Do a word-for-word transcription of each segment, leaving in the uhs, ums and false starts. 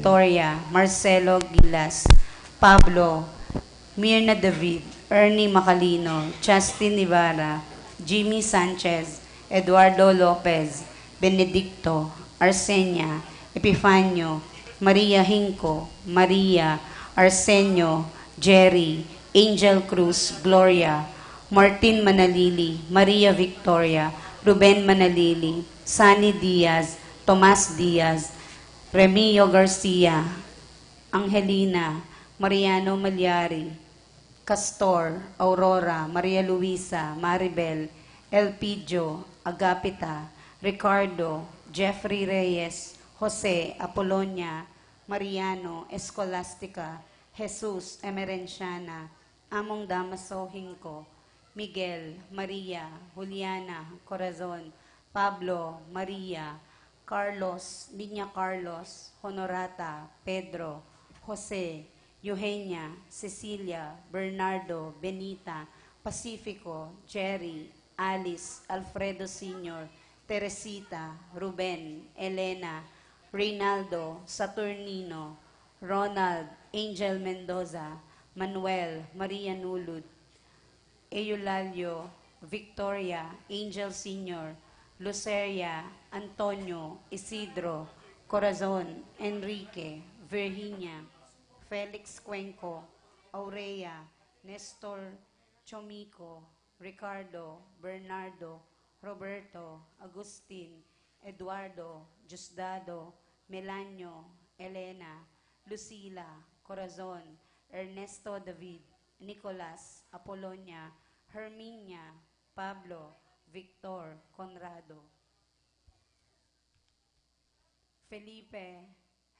Victoria, Marcelo Gilas, Pablo, Mirna David, Ernie Macalino, Justin Ibarra, Jimmy Sanchez, Eduardo Lopez, Benedicto, Arsenia, Epifanio, Maria Hinco, Maria, Arsenio, Jerry, Angel Cruz, Gloria, Martin Manalili, Maria Victoria, Ruben Manalili, Sunny Diaz, Tomas Diaz, Remio Garcia, Angelina, Mariano Malyari, Castor, Aurora, Maria Luisa, Maribel, Elpidio, Agapita, Ricardo, Jeffrey Reyes, Jose, Apolonia, Mariano, Escolastica, Jesus, Emerenciana, Among Damaso Hinco, Miguel, Maria, Juliana, Corazon, Pablo, Maria, Carlos, Niña Carlos, Honorata, Pedro, Jose, Eugenia, Cecilia, Bernardo, Benita, Pacifico, Jerry, Alice, Alfredo Senior, Teresita, Ruben, Elena, Reynaldo, Saturnino, Ronald, Angel Mendoza, Manuel, Maria Nulud, Eulalio, Victoria, Angel Senior, Luceria, Antonio, Isidro, Corazon, Enrique, Virginia, Felix Cuenco, Aurea, Nestor, Chomico, Ricardo, Bernardo, Roberto, Agustin, Eduardo, Diosdado, Melanio, Elena, Lucila, Corazon, Ernesto David, Nicolas, Apolonia, Herminia, Pablo, Victor, Conrado, Felipe,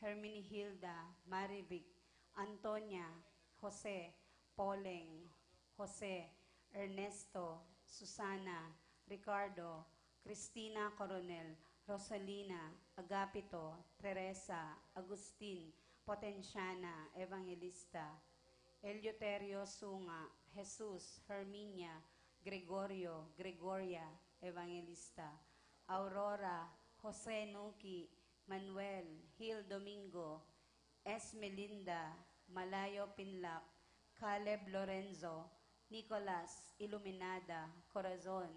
Herminihilda, Marivic, Antonia, Jose, Poleng, Jose, Ernesto, Susana, Ricardo, Cristina Coronel, Rosalina, Agapito, Teresa, Agustin, Potenciana, Evangelista, Eleuterio Sunga, Jesus, Herminia, Gregorio, Gregoria, Evangelista, Aurora, Jose Nuki, Manuel, Hil Domingo, Esmelinda, Malayo Pinlac, Caleb Lorenzo, Nicolas, Iluminada, Corazon,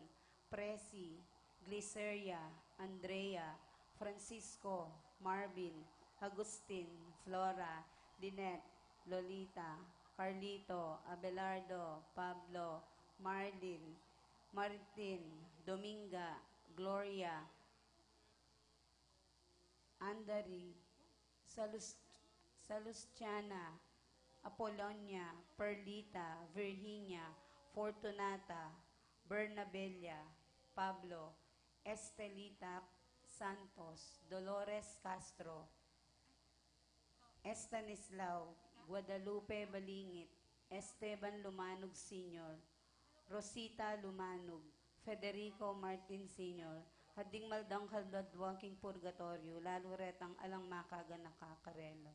Presi, Gliceria, Andrea, Francisco, Marvin, Agustin, Flora, Lynette, Lolita, Carlito, Abelardo, Pablo, Marlin, Martin, Dominga, Gloria, Andari, Salus-, Salustiana, Apolonia, Perlita, Virginia, Fortunata, Bernabella, Pablo, Estelita Santos, Dolores Castro, Estanislao, Guadalupe Balingit, Esteban Lumanug Senior, Rosita Lumanug, Federico Martin Senior, at ding maldangkal dadwa king purgatoryo, lalu retang alang makaganaka karela.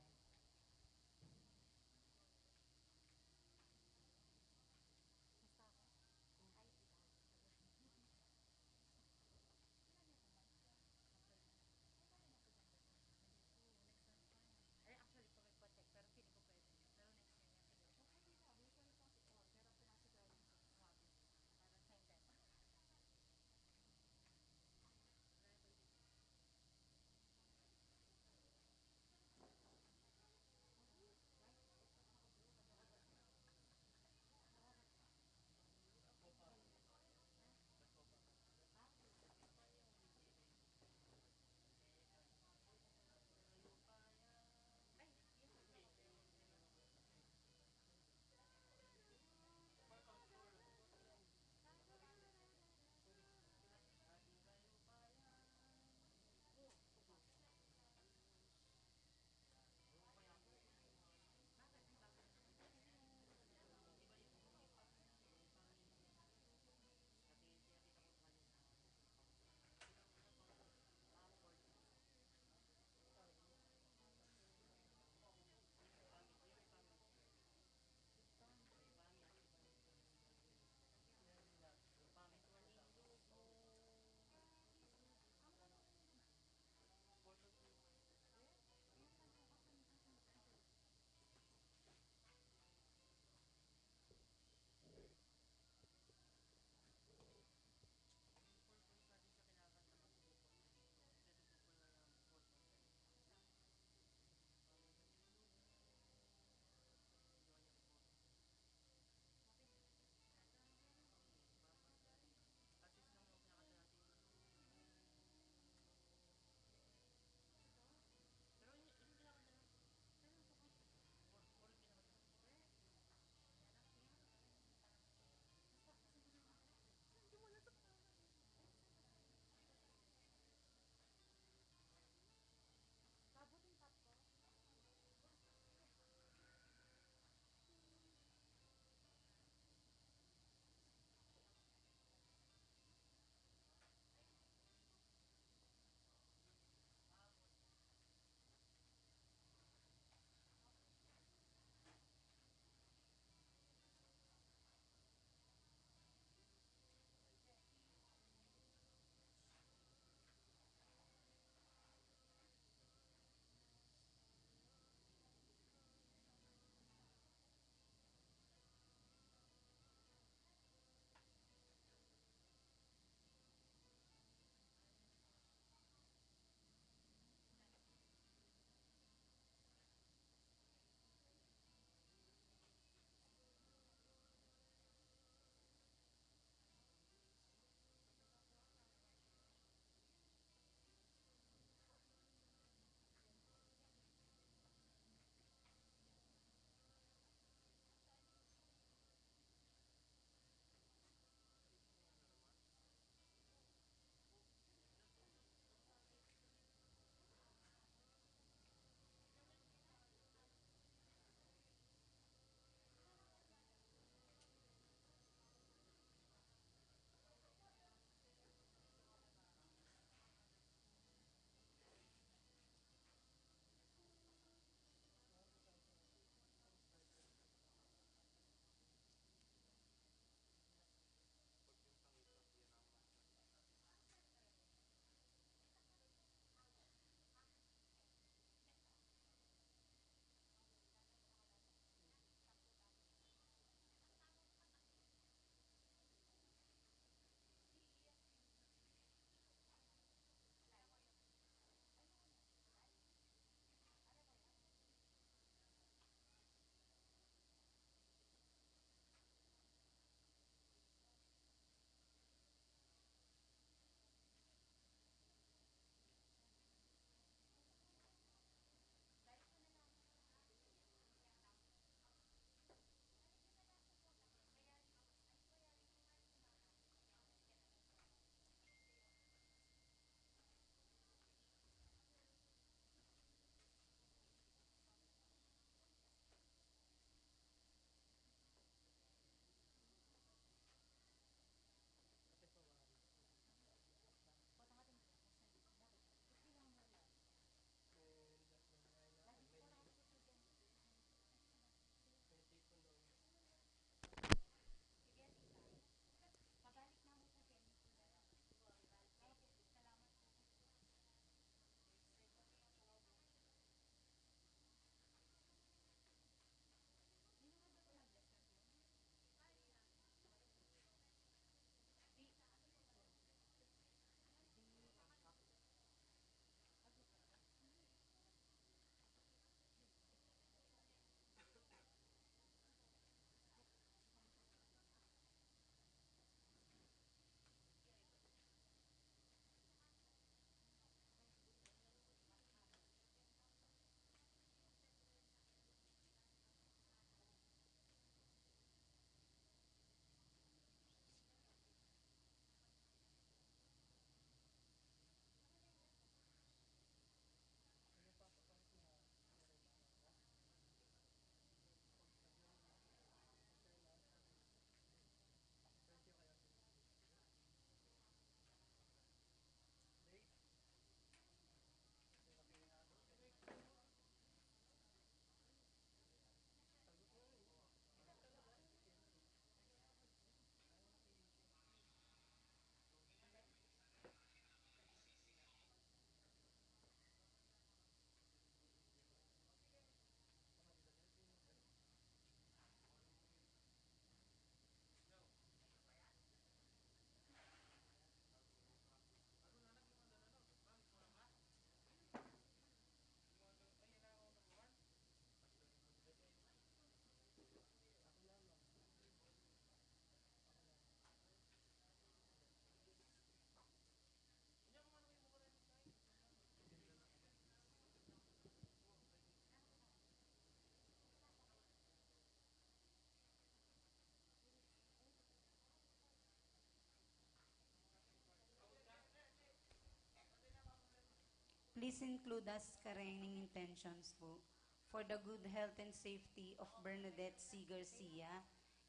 Please include us kareng intentions po for the good health and safety of Bernadette C. Garcia,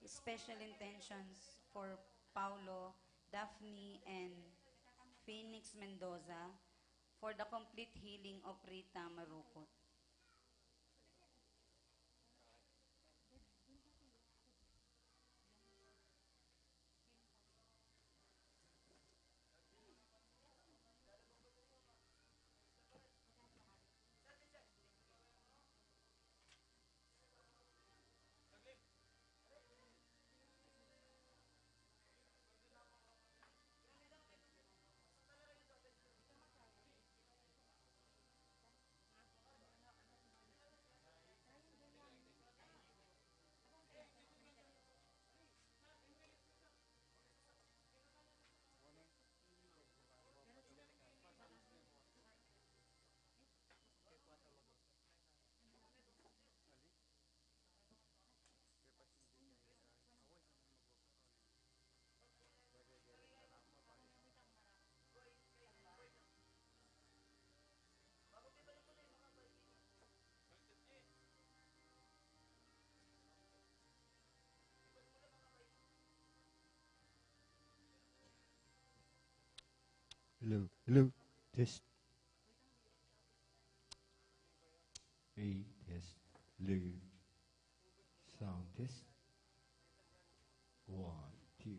special intentions for Paulo, Daphne, and Phoenix Mendoza, for the complete healing of Rita Marupot. Hello, hello, test. Hey, test. Hello. Sound test. One, two.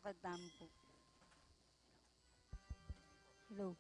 Pakitampo. Hello.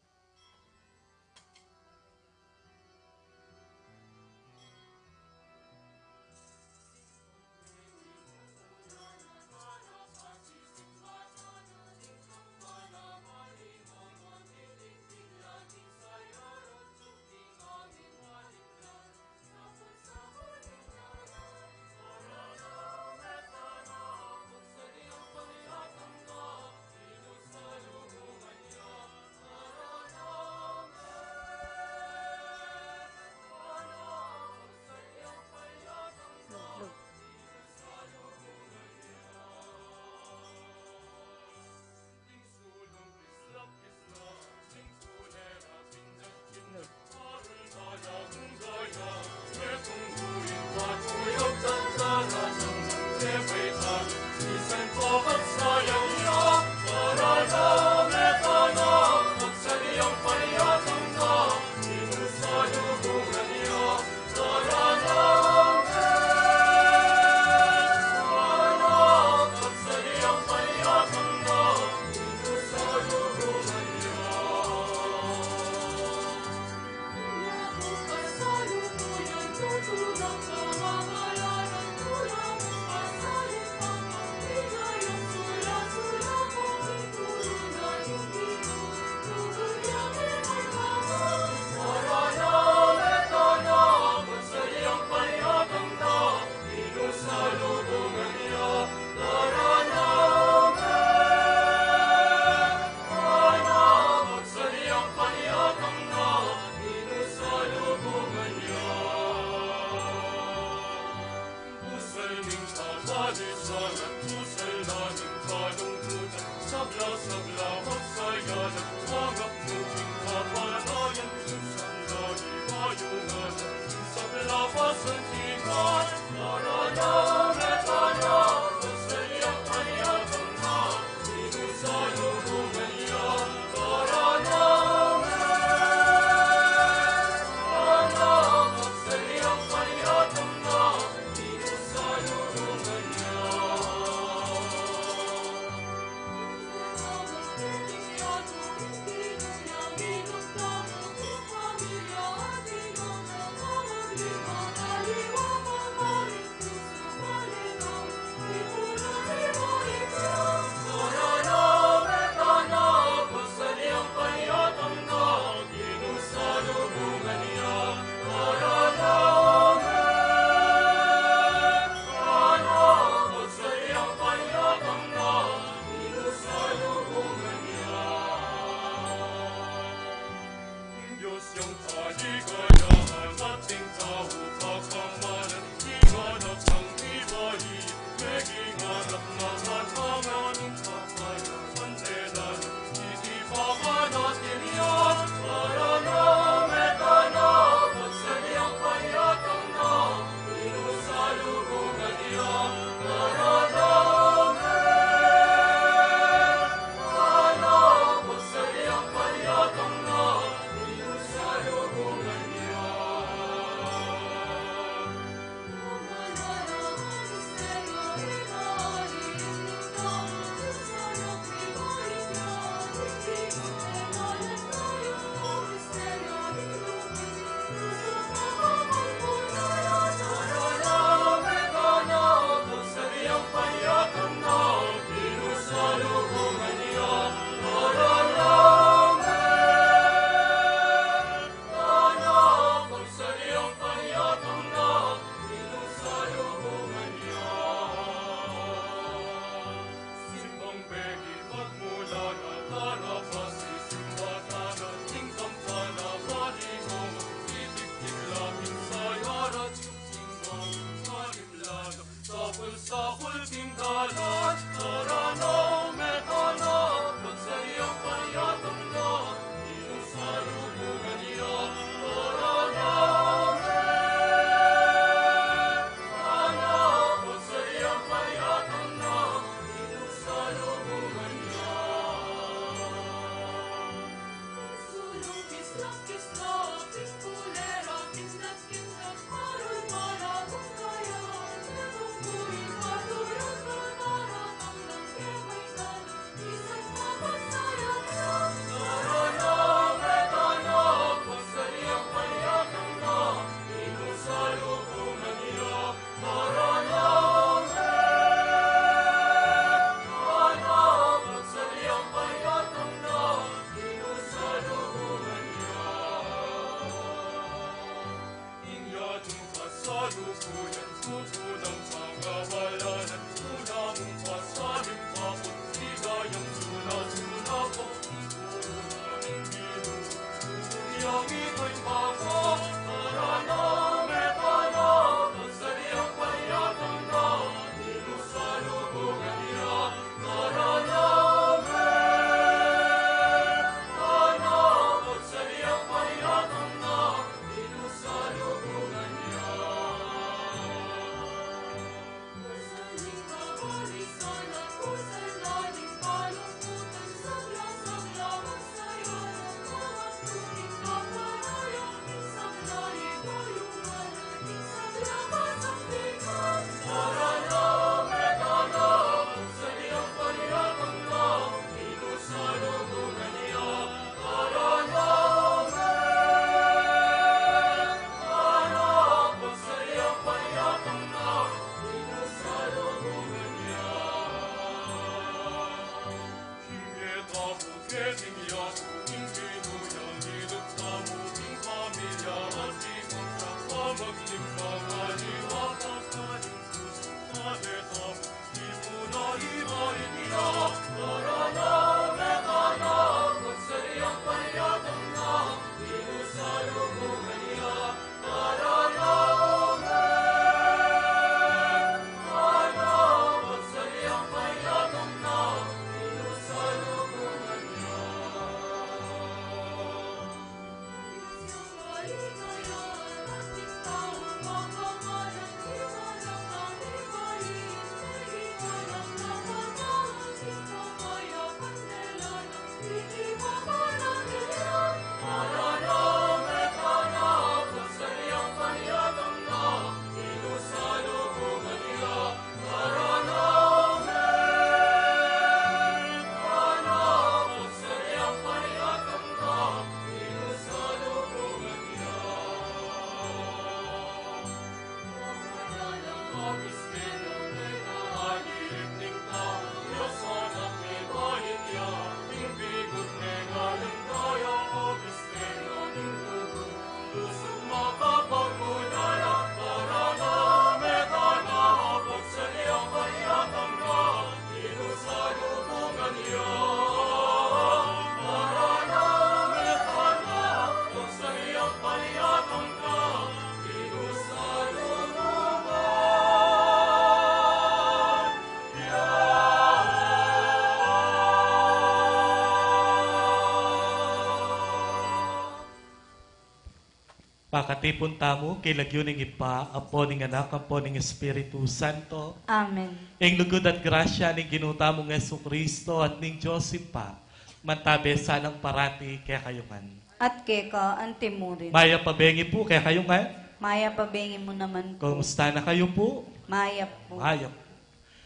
Pakatipun tamu king lagyu ning Ibpa, ampo ning Anak, ampo ning Espiritu Santo. Amen. Ing lugud at grasya ning Ginu tamung Jesucristo at ning Dios Ibpa, mantabe sanang parati kekayu ngan. At keka antimurin. Mayap a bengi pu kekayu ngan. Mayap a bengi mu naman pu. Kumusta na kayu pu? Mayap pu. Mayap.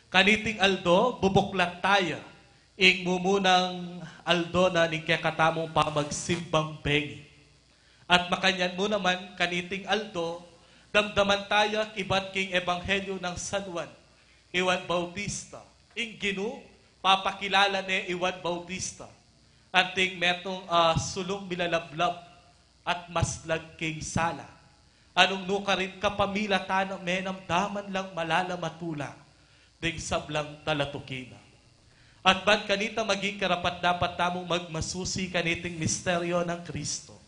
Kaniting aldo, bubuklat taya ing mumunang aldo na ning kekatamung pamagsimbang bengi. At makanyan mu naman kaniting aldo, damdaman taya ibat king Ebanghelyo nang San Juan, i Juan Bautista. Ing Ginu, papakilala ne i Juan Bautista anting metung a sulung milalablab at maslag king sala. Nung nukarin kapamilatan na, menamdaman lang malalam a tula ding sablang talatuki na. At ban kanita maging karapat-dapat tamung magmasusi kaniting misteryo nang Kristo,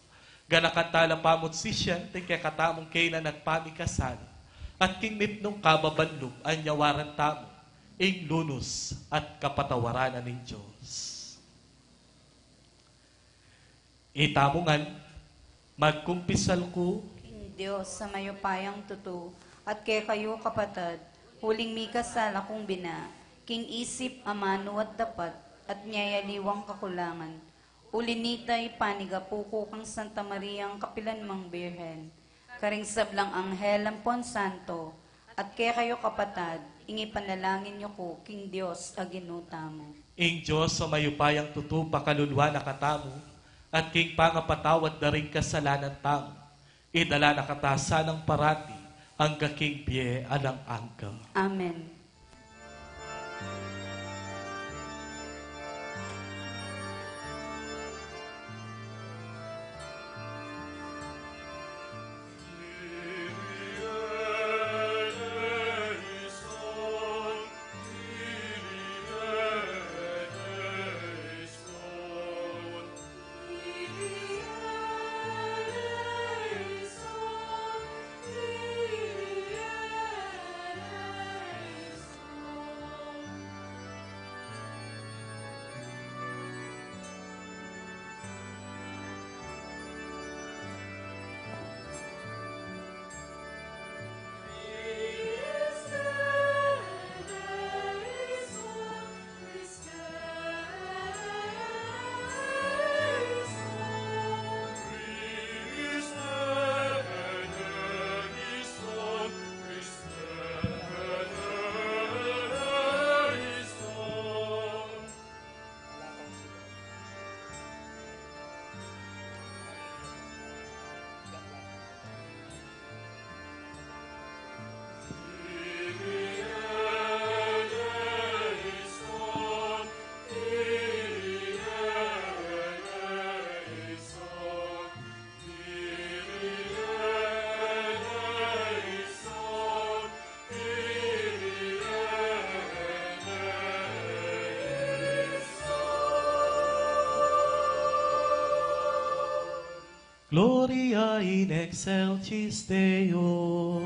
ganakan tala pamu't sisian ding kekatamung kaynan at pamikasala, at king mipnung kababan lub anyawaran tamu ing lunus at kapatawaran na ning Dios. Itamu ngan, magkumpisal ku king Dios a mayupayang tutu, at kekayu, kapatad, uling mikasala kung bina, king isip, amanu at dapat, at miyayaliwang kakulangan. Uli nita, ipanigapu ku kang Santa Mariang kapilanmang Birhen, karing sablang anghel ampon santo, at kekayu, kapatad, ing ipanalangin yu ku king Dios a Ginu tamu. Ing Dios a mayupayang tutu pakaluluan na katamu, at king pangapatawad da ring kasalanan tamu, idala na kata sanang parati angga king bie alang angga. Amen. Gloria in excelsis Deo.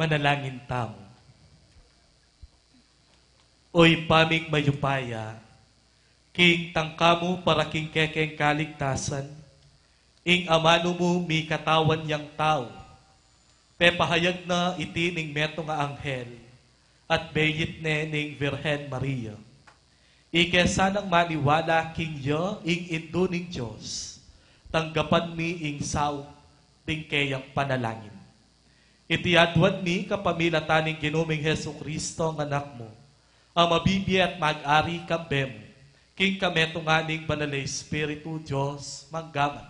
Manalangin tamu. O Ibpa ming mayupaya, king tangka mu para king kekeng kaligtasan, ing amanu mu mikatawan yang tau, pepahayag na iti ning metung a anghel, at beyit ne ning Virgen Maria. Ike sanang maniwala king ya ing Indu ning Dios, tanggapan mi ing saup ding keyang panalangin. Iti aduan mi kapamilatan ning Ginu ming Jesucristo, a Anak mu, a mabibie at mag-ari kambe mu, king kametungan ning Banal a Espiritu, Dios, mangga man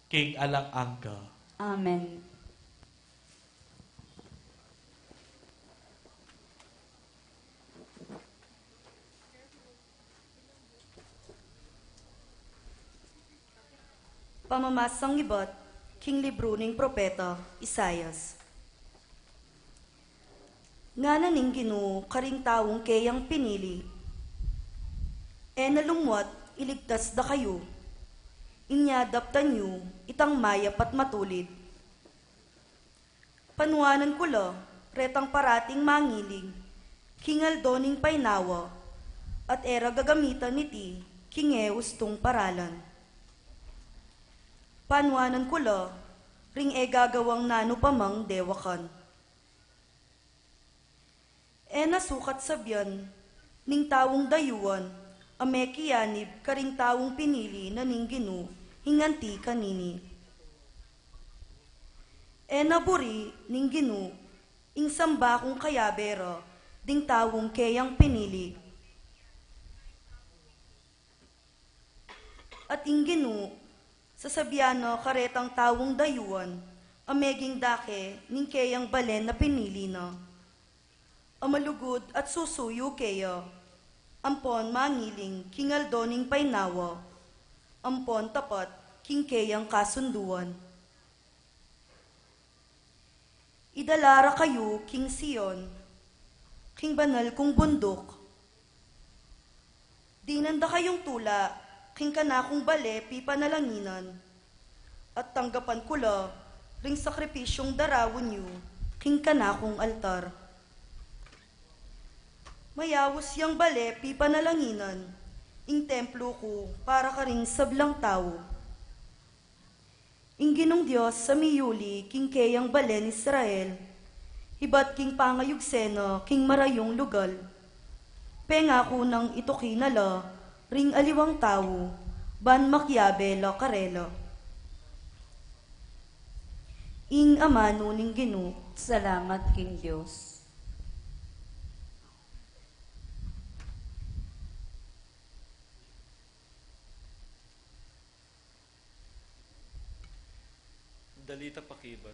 king alang angga. Amen. Pamamasang ibat king libru ning propeta Isaias. Ngana ning Ginu karing taung keyang pinili, "E na lumuat, iligtas da kayu. Inya daptan yu itang mayap at matulid." Panuanan ku la retang parating mangiling king aldo ning painawa, at e ra gagamitan iti king e ustung paralan. Panuanan ku la ring e gagawang nanu pa mang dewakan. E na sukat sabian ning taung dayuan a mekianib karing taung pinili na ning Ginu ing anti kanini. E na buri ning Ginu ing samba kung kayabe ra ding taung keyang pinili. At ing Ginu, sasabian na karetang taung dayuan a meging dake ning keyang balen a pinili na, a malugud at susuyu keya, ampon mangiling king aldo ning painawa, ampon tapat king keyang kasunduan. Idala ra kayu king Sion, king banal kung bunduk. Dinan da kayung tula king kanakung bale pipanalanginan, at tanggapan ku la ring sakripisyung daraun yu king kanakung altar. Mayaus yang bale pipanalanginan, ing templo ku para karing sablang tau. Ing Ginung Dios a miyuli king keyang balen Israel, ibat king pangayugse na king marayung lugal. Pengaku nang ituki na la ring aliwang tau, ban makiabe la karela. Ing amanu ning Ginu. Salamat king Dios. Dalita pakibat.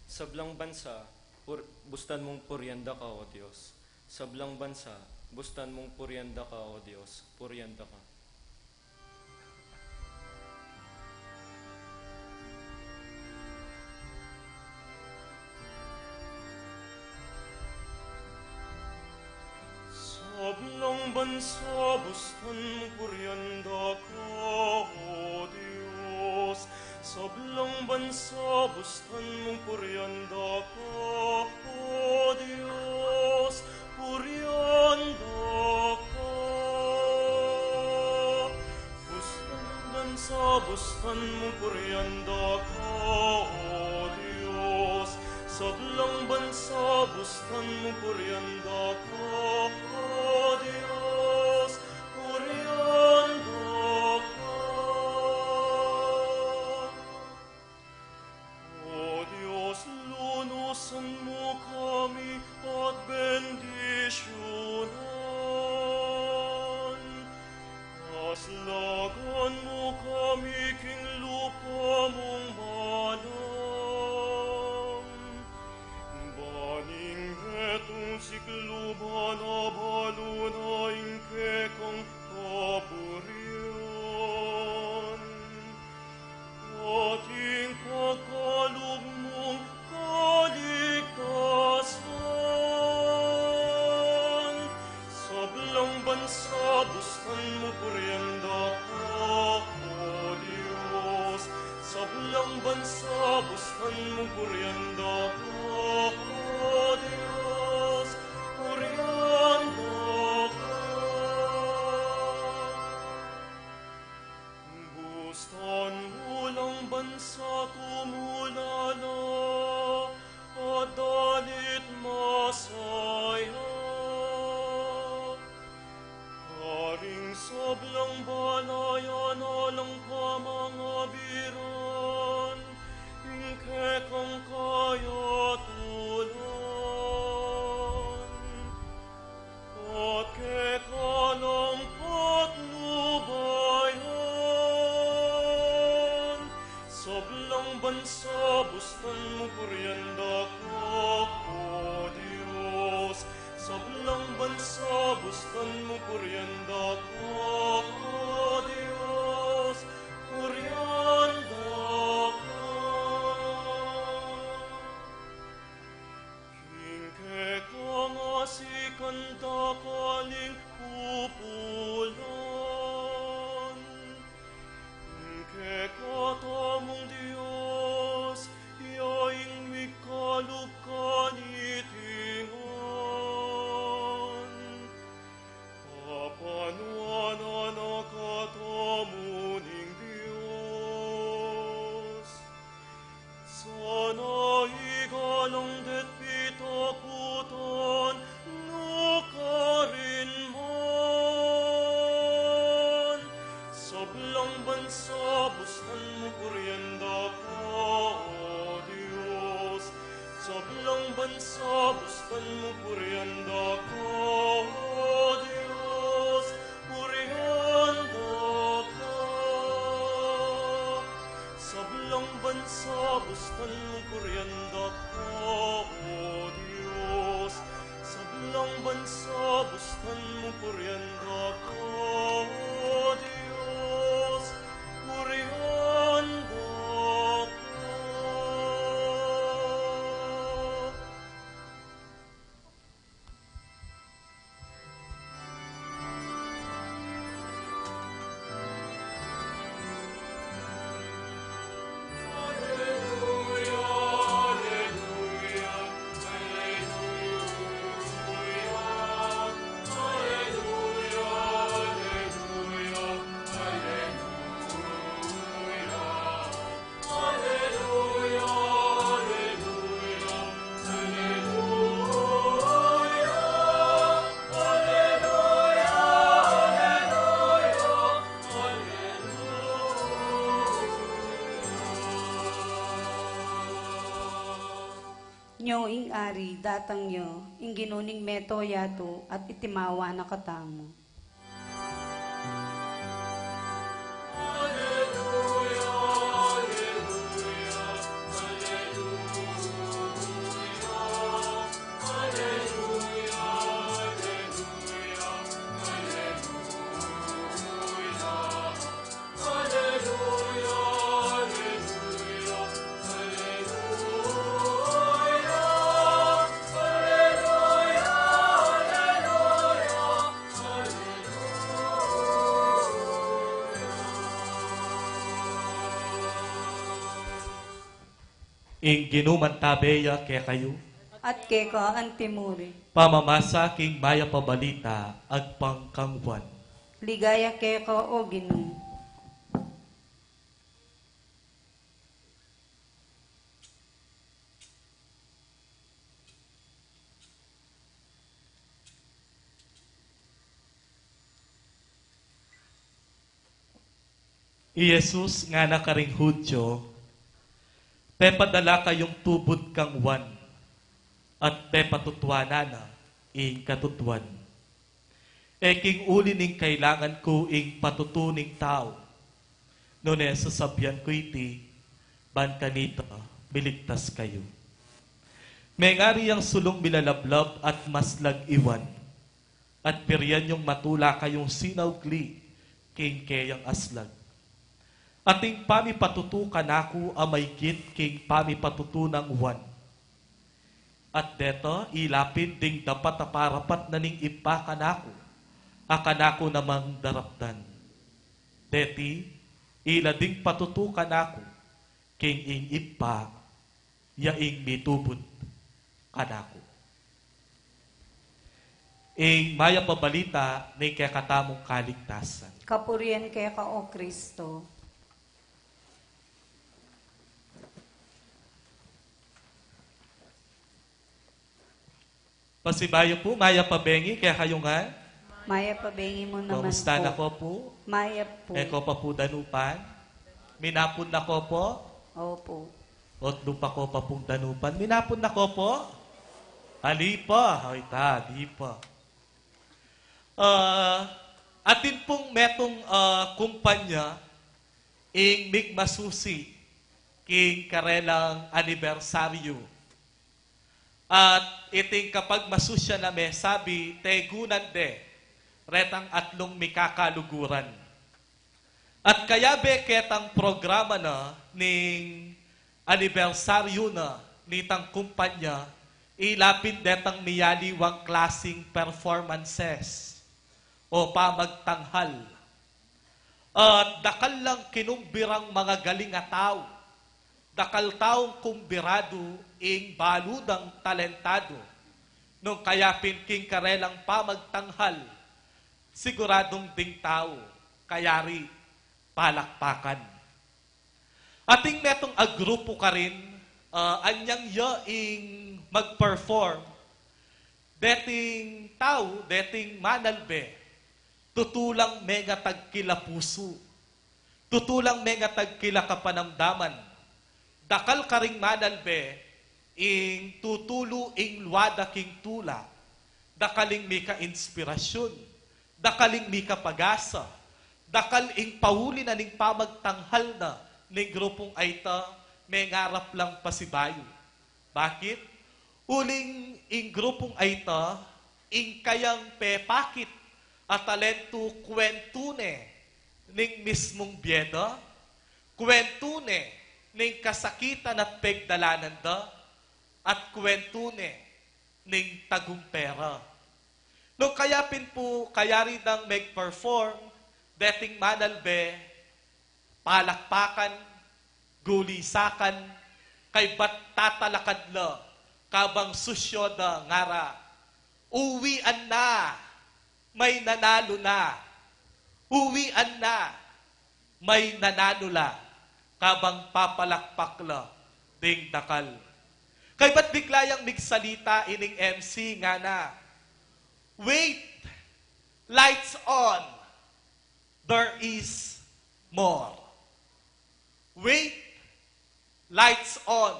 Sablang bansa, pur-, bustan mung purian da ka, O Dios. Sablang bansa, Bustan mung purian da ka, O Dios, purian da ka. Sablang bansa, bustan mung purian da ka, O Dios. Sablang bansa, bustan mung purian da ka, O Dios, purian da ka. Bustan bansa, bustan mung purian da ka, O Dios. Sablang bansa, bustan mung purian da ka, O Dios, purian da ka. O Dios, lunusan mu kami at bendisyunan. Aslagan mu kami king lupa mung manang. Ban ing metung sikluban abalu na ing kekang kaburian. Ating pagkalub mung kaligtasan. Sablang bansa, bustan mung purian da ka, O Dios. Sablang bansa, bustan mung purian da ka, O Dios, purian da ka. Bustan mu lang bansa tumulala at dalit masaya. Karing sablang balayan alang pamangabiran ing kekang kayatulan. At keka lang patnubayan. Sablang bansa, bustan mung purian da ka, O Dios. Sablang bansa, bustan mung purian da ka, O Dios, purian da ka. King kekang asikan dakal ing pupulan. King kekatamung Dios, ya ing mikalub kaniti ngan. Papanuan na katamu ning Dios. Sana igalang de't pitakutan na karin man. Sablang bansa, bustan mu purian da ka, O Dios. Sablang bansa, bustan mu purian da ka, O Dios, purian da ka. Sablang bansa, bustan mu purian da ka, O Dios. Sablang bansa, bustan mu purian da ka, O Dios, purian da ka. Nyo ing Ari, datang nyo, ing Ginu ning mabilug a yatu, at itimawa na katamu. Ing Ginu mantabe ya kekayu. At keka antimurin. Pamamasa king Mayap a Balita agpang kang Juan. Ligaya keka, O Ginu. I Jesus ngana karing Judio, pepadala kayung tubud kang Juan, at pepatutuanan na ing katutuan. E king uli ning kailangan ku ing patutu ning tau, nune sasabian ku iti, ban kanita miligtas kayu. Mengari yang sulung milalablab at maslag i Juan, at pirian yung matula kayung sinaugli king keyang aslag. Ating pamipatutu kanaku a maigit king pamipatutu nang Juan. At deta ila pin ding dapat a parapat na ning Ibpa kanaku, a kanaku namang daraptan. Deti ila ding patutu kanaku, king ing Ibpa ya ing mitubud kanaku. Ing Mayap a Balita ning kekatamung kaligtasan. Kapurian keka, O Kristo. Pasibayu pu, mayap a bengi kekayu ngan. Mayap a bengi mu naman. Kamusta na ko pu? Mayap pu. E ko pa pu danupan? Minapun na ko pu? Opu. Otlu pa ko pa pung danupan? Minapun na ko pu? Ali pa, ay ta, ali pa. Ah, atin pung metung, ah, kumpanya ing migmasusi king karelang anibersaryu. At iting kapagmasusyan a mesabi, tegunan de retang atlung mikakaluguran. At kayabe ketang programa na ning anibersaryu na nitang kumpanya, ila pin detang miyaliwang klasing performances o pamagtanghal. At dakal lang kinumbirang magagaling a tau, dakal taung kumbiradu ing balu dang talentadu. Nung kaya pin king karelang pamagtanghal, siguradung ding tau kayari palakpakan. Ating metung a grupu karin, ah, anyang ya ing mag-perform, deting tau, deting manalbe, tutu lang mengatag kila pusu, tutu lang mengatag kila kapanamdaman. Dakal karing manalbe ing tutulu ing lua da king tula, dakal ing mika-inspirasyun, dakal ing mikapag-asa, dakal ing pauli na ning pamagtanghal na ning grupung ayta, mengarap lang pasibayu. Bakit? Uling ing grupung ayta, ing kayang pepakit a talentu, kwentu ne ning mismung bie da, kwentu ne ning kasakitan at pegdalanan da, at kwentu ne ning tagumpe ra. Nung kaya pin pu, kayari dang meg-perform, deting manalbe, palakpakan, gulisakan, kaybat tatalakad la, kabang susyo da ngara, "Uwian na, may nanalo na. Uwian na, may nanalo la," kabang papalakpak la ding dakal. Kaybat bigla yang migsalita ining M C, ngana, "Wait, lights on, there is more. Wait, lights on,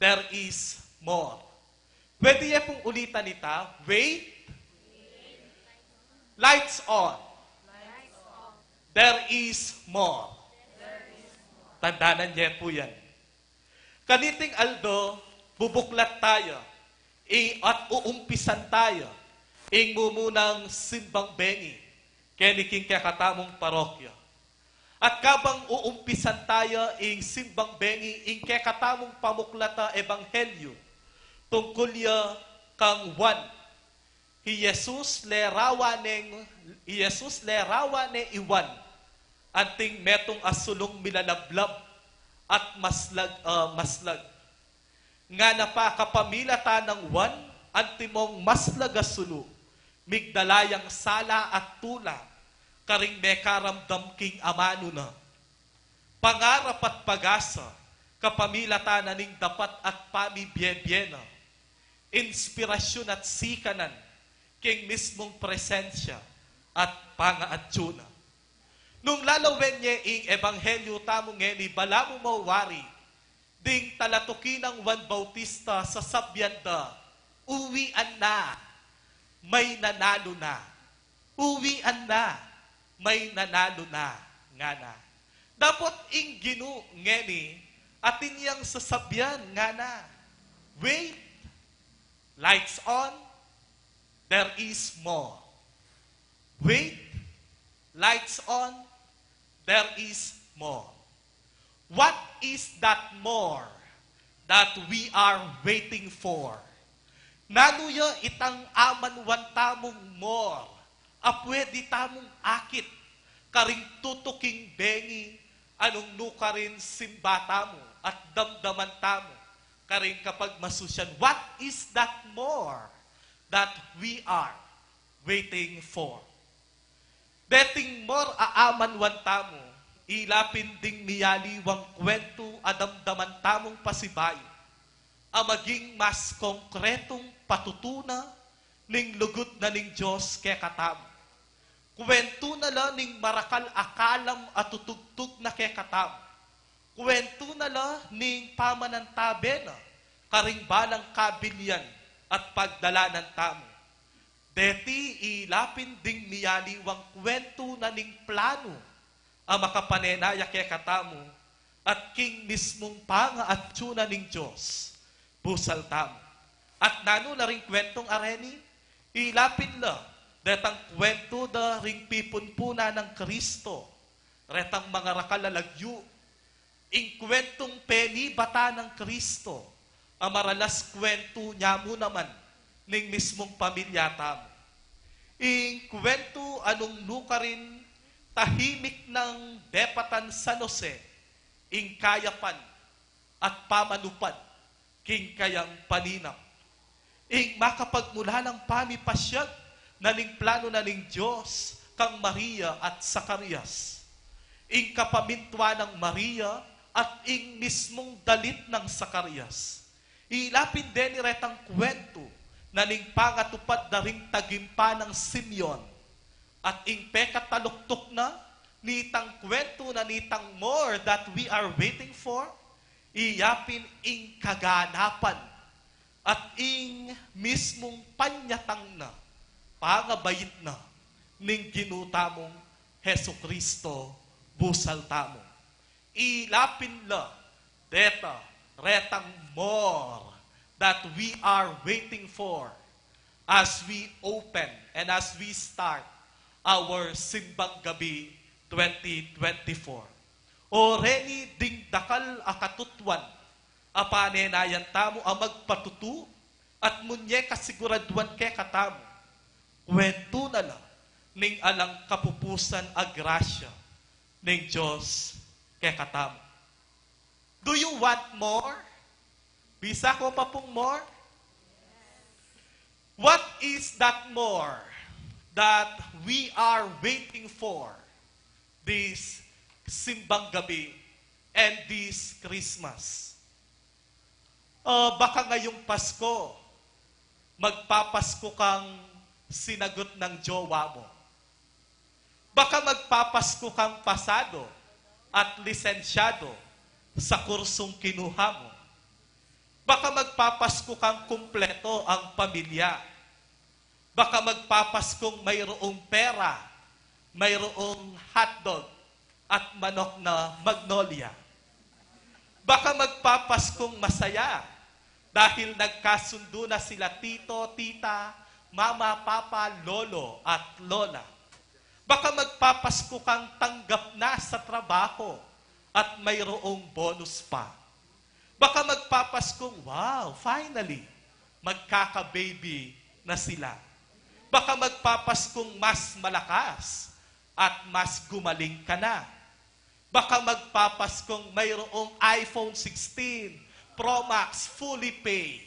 there is more." Pwede ye pung ulitan ita? Wait, lights on, there is more. Tandanan ye pu yan. Kaniting aldo, bubuklat taya, i-, at uumpisan taya ing mumunang simbang bengi keni king kekatamung parokya. At kabang uumpisan taya ing simbang bengi, ing kekatamung pamuklat a ebanghelyu tungkul ya kang Juan, i Jesus lerawan neng, i Jesus lerawan ne i Juan, anting metung a sulung milalablab at maslag, ah, maslag. Ngana pa, kapamilatan nang Juan, antimong maslag a sulu, migdala yang sala at tula, karing mekaramdam king amanu na. Pangarap at pag-asa, kapamilatan na ning dapat at pamibie-bie na. Inspirasyun at sikanan, king mismung presensya at pangaatsu na. Nung lalawen ye ing ebanghelyu tamu ngeni, balamu mawari, ding talatuki nang Juan Bautista, sasabian da, "Uwian na, may nanalo na. Uwian na, may nanalo na," ngana. Dapot ing Ginu ngeni, atin yang sasabian, ngana, "Wait, lights on, there is more. Wait, lights on, there is more." What is that more that we are waiting for? Nanu ya itang amanwan tamung more a pwede tamung akit karing tutuking bengi a nung nukarin simba tamu at damdaman tamu karing kapagmasusyan? What is that more that we are waiting for? Deting more a amanwan tamu, ila pin ding miyaliwang kwentu a damdaman tamung pasibayu a maging mas konkretung patutu na ning lugud na ning Dios kekatamu. Kwentu na la ning marakal a kalam a tutugtug na kekatamu. Kwentu na la ning pamanantabe na karing balang kabilian at pagdalanan tamu. Deti ila pin ding miyaliwang kwentu na ning planu a makapanenaya kekatamu at king mismung pangaatsu na ning Dios busal tamu. At nanu la ring kwentung areni? Ila pin la detang kwentu da ring pipunpunan nang Kristo, retang mangarakal a lagyu, ing kwentung penibatan nang Kristo a maralas kwentu nya mu naman ning mismung pamilya tamu. Ing kwentu a nung nukarin tahimik nang depatan San Jose, ing kayapan at pamanupad king kayang paninap. Ing makapagmulalang pamipasyag na ning planu na ning Dios kang Maria at Zacarias. Ing kapamintuan nang Maria at ing mismung dalit nang Zacarias. Ila pin deni retang kwentu na ning pangatupad da ring tagimpan nang Simeon. At ing pekataluktuk na nitang kwentu na nitang more that we are waiting for, iya pin ing kaganapan at ing mismung panyatang na, pangabait na ning Ginu tamung Jesucristo busal tamu. Ila pin la deta retang more that we are waiting for as we open and as we start our Simbang Gabi twenty twenty-four. O reni ding dakal a katutuan a panenayan tamu a magpatutu at munye kasiguraduan kekatamu, kwentu na la ning alang kapupusan a grasya ning Dios kekatamu. Do you want more? Bisa ko pa pung more? What is that more that we are waiting for this Simbang Gabi and this Christmas? Ah, baka ngayong Pasko, magpapasko kang sinagot ng jowa mo. Baka magpapasko kang pasado at lisensyado sa kursong kinuha mo. Baka magpapasko kang kumpleto ang pamilya. Baka magpapaskong mayroong pera, mayroong hotdog, at manok na magnolia. Baka magpapaskong masaya dahil nagkasundo na sila tito, tita, mama, papa, lolo, at lola. Baka magpapasko kang tanggap na sa trabaho at mayroong bonus pa. Baka magpapaskong, "Wow, finally, magkaka-baby na sila." Baka magpapaskong mas malakas at mas gumaling ka na. Baka magpapaskong mayroong iPhone sixteen Pro Max fully paid.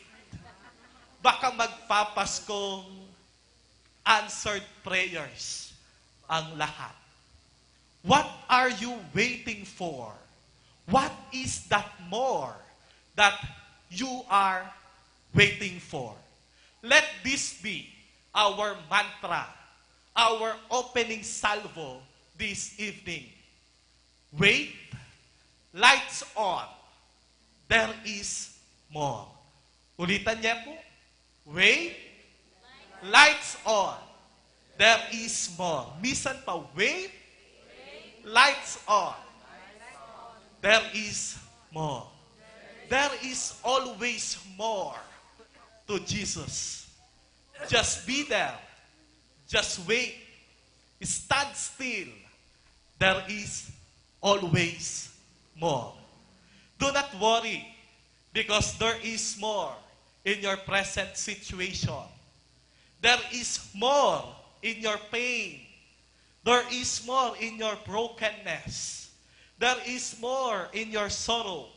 Baka magpapaskong answered prayers ang lahat. What are you waiting for? What is that more that you are waiting for? Let this be our mantra, our opening salvo this evening. Wait, lights on, there is more. Ulitan niya po. Wait, lights on, there is more. Misan pa, wait, lights on, there is more. There is always more to Jesus. Just be there. Just wait. Stand still. There is always more. Do not worry, because there is more in your present situation. There is more in your pain. There is more in your brokenness. There is more in your sorrow.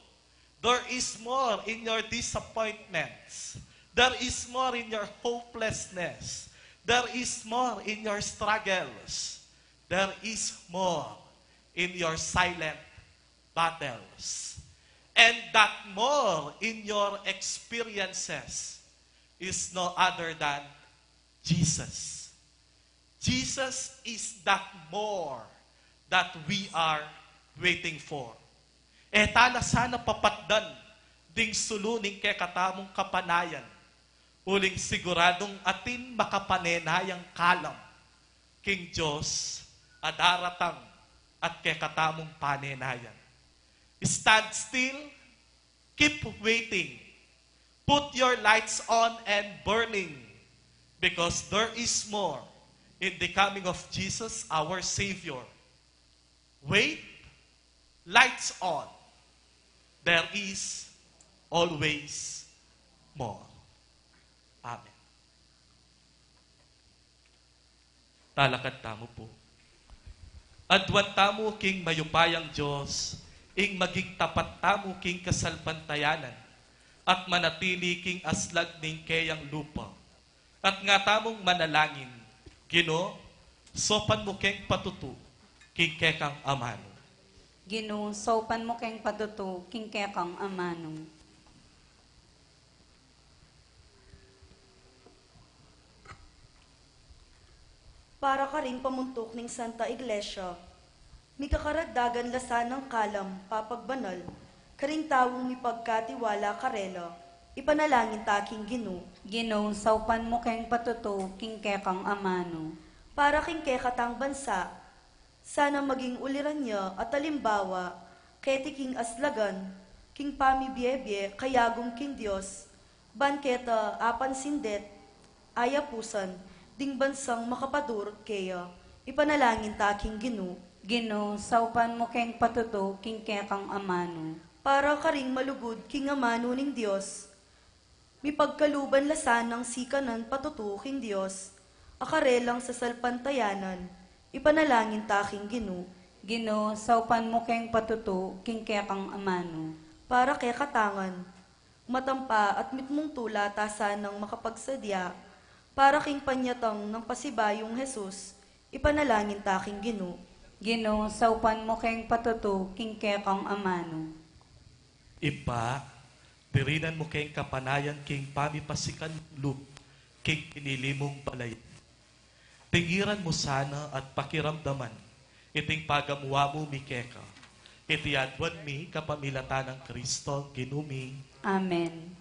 There is more in your disappointments. There is more in your hopelessness. There is more in your struggles. There is more in your silent battles. And that more in your experiences is no other than Jesus. Jesus is that more that we are waiting for. E ta la sana papatdan ding sulu ning kekatamung kapanayan, uling siguradung atin makapanenayang kalam king Dios a daratang at kekatamung panenayan. Stand still, keep waiting. Put your lights on and burning, because there is more in the coming of Jesus, our Savior. Wait, lights on. There is always more. Amen. Talakad tamu pu. Aduan tamu king mayupayang Dios, ing maging tapat tamu king kasalpantayanan, at manatili king aslag ning keyang lupa. At nga tamung manalangin, Ginu, saupan mu keng patutu king kekang amanu. Ginu, saupan mu keng patutu king kekang amanu. Para karing pamuntuk ning Santa Iglesia, mikakaragdagan la sanang kalam papagbanal karing taung mipagkatiwala karela, ipanalangin ta king Ginu. Ginu, saupan mu keng patutu king kekang amanu. Para king kekatang bansa, sana maging uliran ya at alimbawa keti king aslagan, king pamibie-bie kayagum king Dios, ban keta apansin det, ayapusan, ding bansang makapadurut keya, ipanalangin ta king Ginu. Ginu, saupan mu keng patutu king kekang amanu. Para karing malugud king amanu ning Dios, mipagkaluban la sanang sikanan patutu king Dios, a karelang sasalpantayanan, ipanalangin ta king Ginu. Ginu, saupan mu keng patutu king kekang amanu. Para kekatang ngan, matampa at mitmung tula ta sanang makapagsadya para king panyatang nang pasibayung Jesus, ipanalangin ta king Ginu. Ginu, saupan mu keng patutu king kekang amanu. Ibpa, dirinan mu keng kapanayan king pamipasikan lub king pinili mung balayan. Tingiran mu sana at pakiramdaman iting pagamuamu mi keka. Iti aduan mi kapamilatan nang Kristo, Ginu mi. Amen.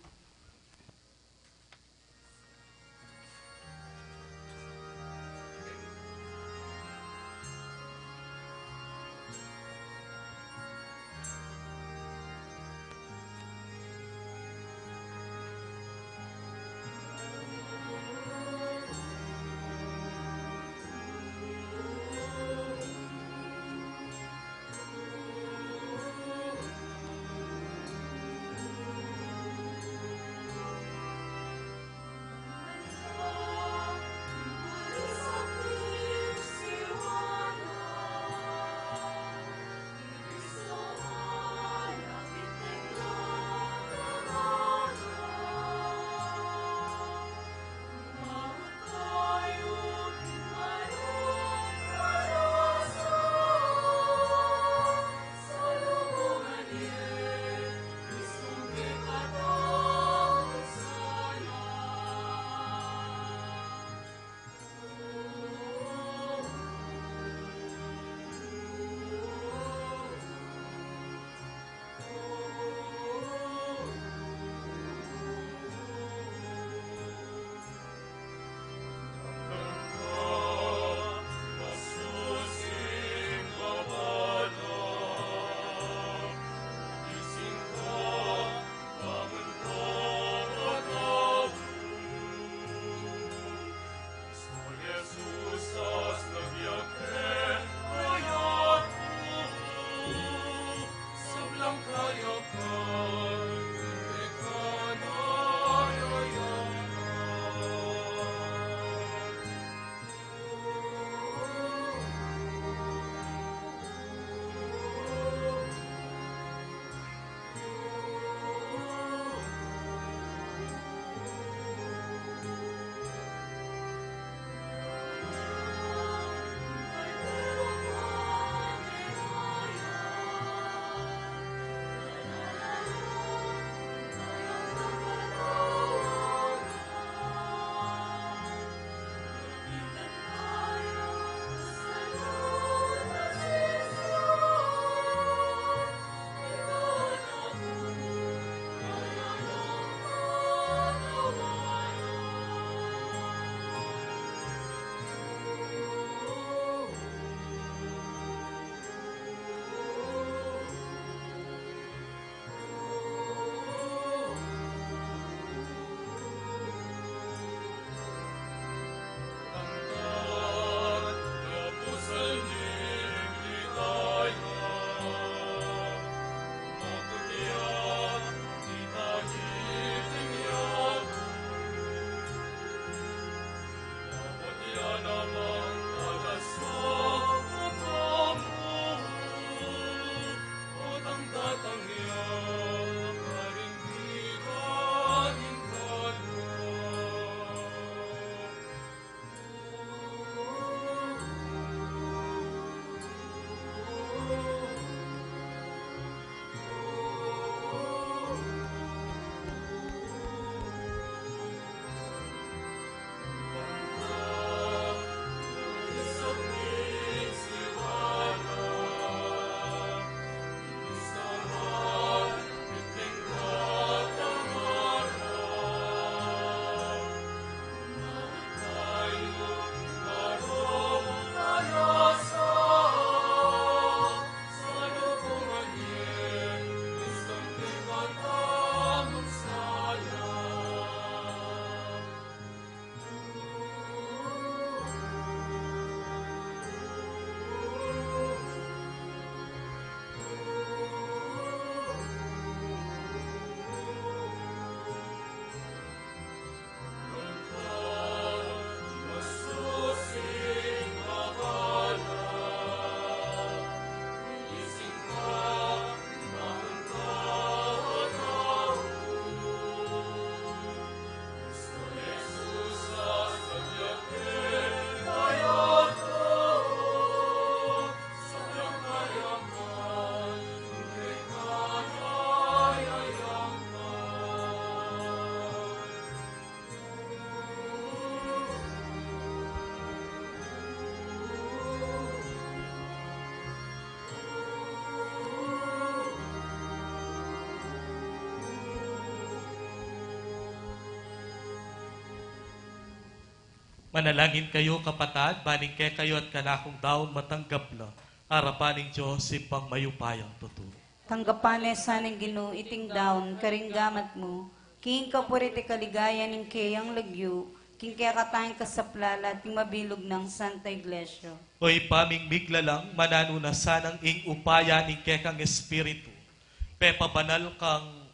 Manalangin kayu, kapatad, ban ing kekayu at kanakung daun matanggap la arapan ning Dios Ibpang mayupayang tutu. Tanggapan na sana ning Ginu iting daun karing gamat mu, king kapurian at kaligayan ning keyang lagyu, king kekatamung kasaplalan at ning mabilug nang Santa Iglesia. O Ibpa ming miglalang, mananu na sanang ing upaya ning kekang Espiritu pepabanal kang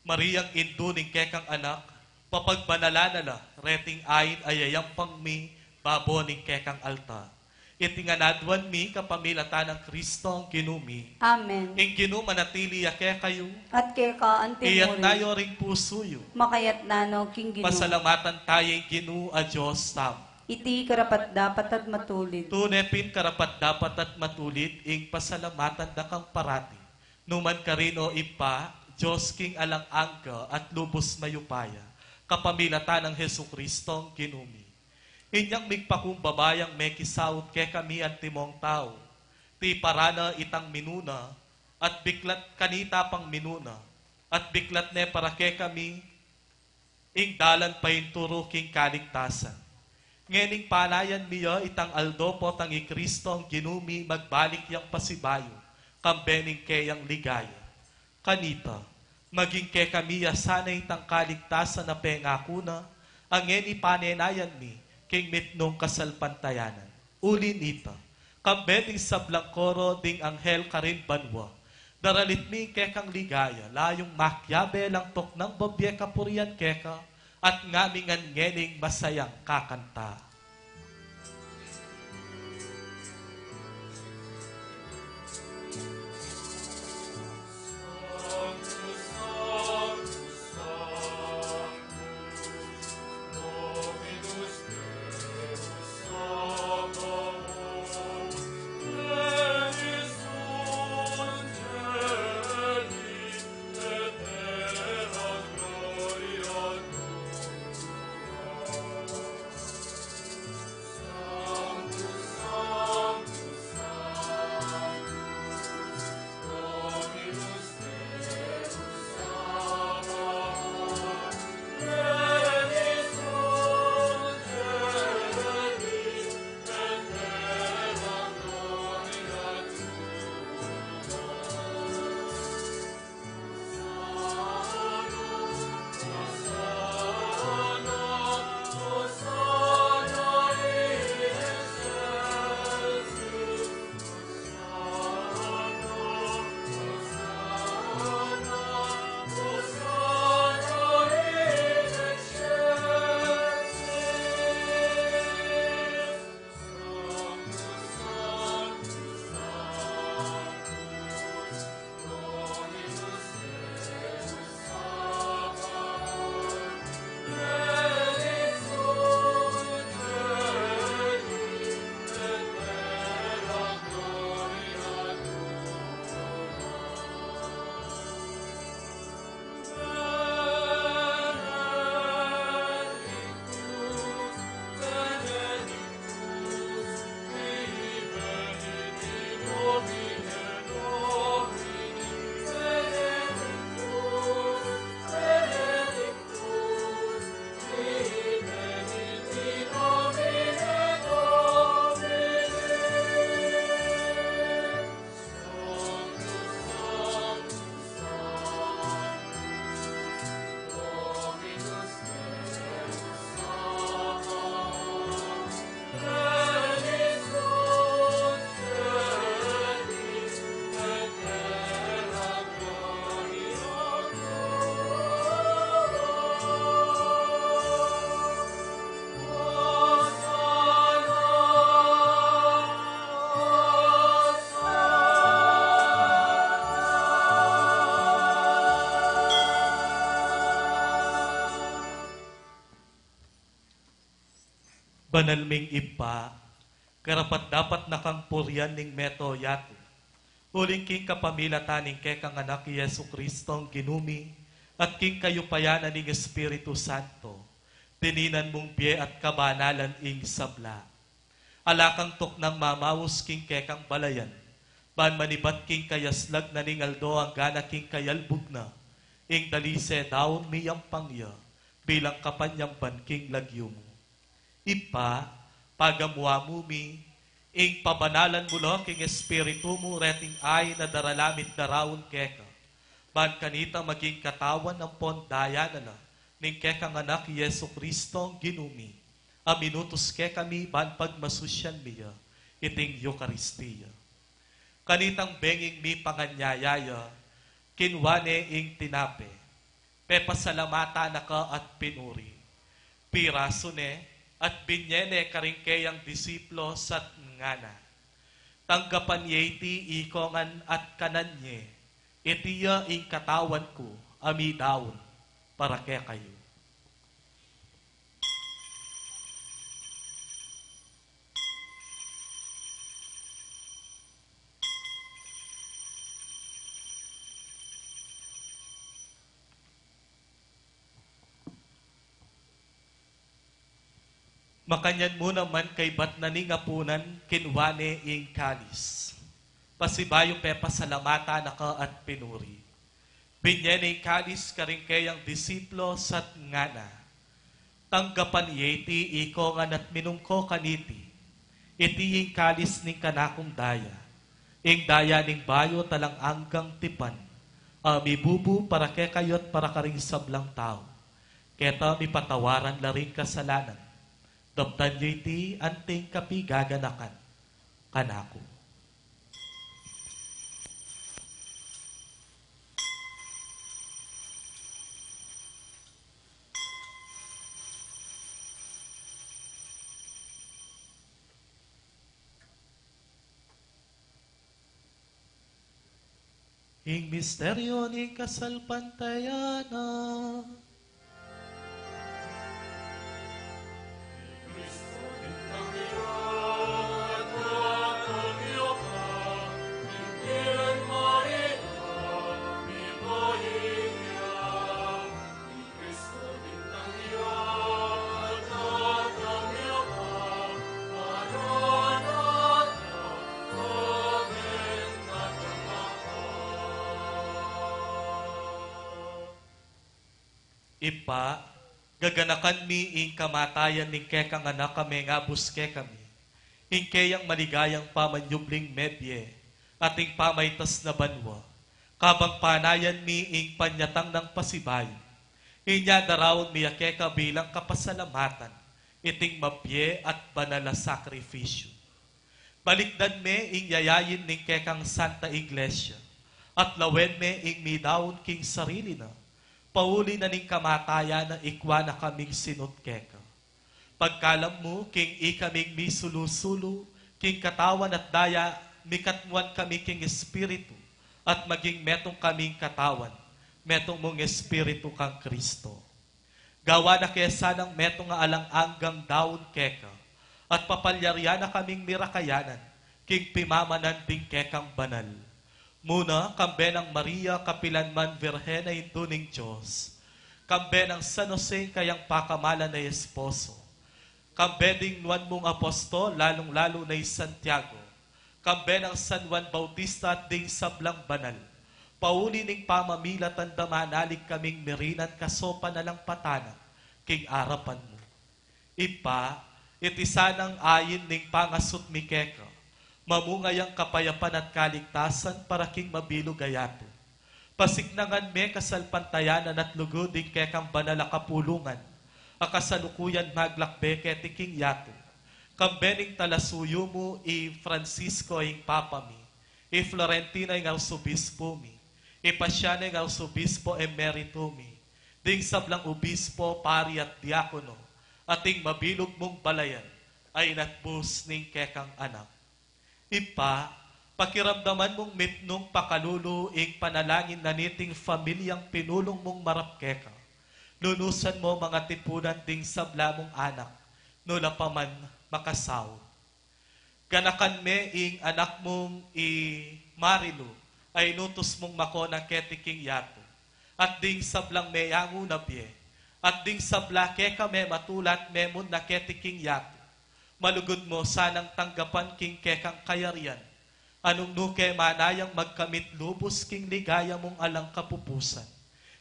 Mariang indu ning kekang Anak, papagbanalan na la reting ain a yayampang mi babo ning kekang altar. Iti ngan aduan mi kapamilatan nang Kristong Ginu mi. Amen. Ing Ginu manatili ya kekayu. At keka anti mu rin. Iyatas yu ring pusu yu. Makayatas no king Ginu. Pasalamatan taya ing Ginu a Dios tamu. Iti karapat-dapat at matulid. Tune pin karapat-dapat at matulid ing pasalamatan da kang parati. Nu man karin, O Ibpa, Dios king alang angga at lubus mayupaya, kapamilatan nang Jesukristong Ginu mi. Inyang migpakumbaba yang mekisaut kekami antimong tau, tiparan na itang minuna, at biklat kanita pang minuna, at biklat ne para kekami, ing dalan paintulu king kaligtasan. Ngening panayan mi ya itang aldo potang i Kristong Ginu mi magbalik yang pasibayu, kambe ning keyang ligaya. Kanita, maging kekami ya sana itang kaligtasan a pengaku na, a ngeni panenayan mi, king mitmung kasalpantayanan. Uli nita, kambe ding sablang koro ding anghel karin banua, daralit mi kekang ligaya, layung makiabe lang tuknang bibie kapurian keka, at ngamingan ngening masayang kakanta. Banal ming Ibpa, karapat-dapat na kang purian ning mabilug a yatu. Uling king kapamilatan ning kekang Anak i Jesukristong Ginu mi, at king kayupayan na ning Espiritu Santo, tininan mung bie at kabanalan ing sabla. Ala kang tuknang mamaus king kekang balayan, ban manibat king kayaslag na ning aldo angga na king kayalbug na, ing dalise daun miyampang ya, bilang kapanyamban king lagyu mu. Ibpa, pagamu-amu mi ing pabanalan mu la king Espiritu mu reting ain a darala mi at daraun keka, ban kanita maging katawan ampon daya na la ning kekang Anak, i Jesu-Cristong Ginu mi, a minutus kekami ban pagmasusyan mi ya iting Eukaristia. Kanitang benging mipanganyaya ya, kinua ne ing tinape, pepasalamatan na ka at pinuri, pirasu ne at binye ne karing keyang disipulus at ngana: "Tanggapan ye iti ikong ngan at kanan ye, iti ya ing katawan ku a midaun para kekayu." Makanyan mu naman kaybat na ning apunan, kinua ne ing kalis, pasibayu pepasalamatan na ka at pinuri, binye ne ing kalis karing keyang disipulus at ngana: "Tanggapan ye iti ikong ngan at minum ko kaniti, iti ing kalis ning kanakung daya, ing daya ning bayu at alang anggang tipan, a mibubu para kekayu at para karing sablang tau, keta mipatawaran la ring kasalanan. Daptan ye iti anting kapigaganakan kanaku." Ing misteryu ning kasalpantayanan. Ibpa, gaganakan mi ing kamatayan ning kekang Anak a mengabus kekami, ing keyang maligayang pamanyubling mebie at ing pamaitas na banua, kabang panayan mi ing panyatang nang pasibayu. Inya daraun mi ya keka bilang kapasalamatan iting mabie at banal a sakrifisyu. Balikdan me ing yayain ning kekang Santa Iglesia, at lawen me ing midaun king sarili na, pauli na ning kamatayan na ikua na kaming sinut keka. Pagkalam mu king ikaming misulu-sulu king katawan at daya, mikatmuan kami king Espiritu, at maging metung kaming katawan, metung mung Espiritu kang Kristo. Gawan na ke sanang metung a alang anggang daun keka, at papalyarian na kaming mirakayanan king pimamanan ding kekang banal. Muna, kambe nang Maria, kapilan man Virgen a Indu ning Dios, kambe nang San Jose, kayang pakamalan a esposo, kambe ding nuan mung apostol, lalung-lalu na i Santiago, kambe nang San Juan Bautista at ding sablang banal, pauli ning pamamilatan da manalig kaming mirinan kasopan alang patana king arapan mu. Ibpa, iti sanang ain ning pangasut mi keka, mamunga yang kapayapan at kaligtasan para king mabilug a yatu. Pasiknangan me kasalpantayanan at lugud ing kekang banal a kapulungan, a kasalukuyan maglakbe keti king yatu. Kambe ning talasuyu mu i Francisco ing Papa mi, i Florentino ing Arsobispo mi, i Pasiano ing Arsobispo Emerito mi, ding sablang obispo, pari at diakono, at ing mabilug mung balayan a inatbus ning kekang Anak. Ibpa, pakiramdaman mung mitmung pakalulu ing panalangin na niting familiang pinulung mung marap keka. Lunusan mu mung atipunan ding sabla mung anak, nula pa man makasaut. Ganakan me ing anak mung i Marilu a inutus mung makona keti king yatu, at ding sablang meyangu na bie, at ding sabla keka mematula at memunna keti king yatu. Malugud mu sanang tanggapan king kekang kayarian, a nung nuke manayang magkamit lubus king ligaya mung alang kapupusan,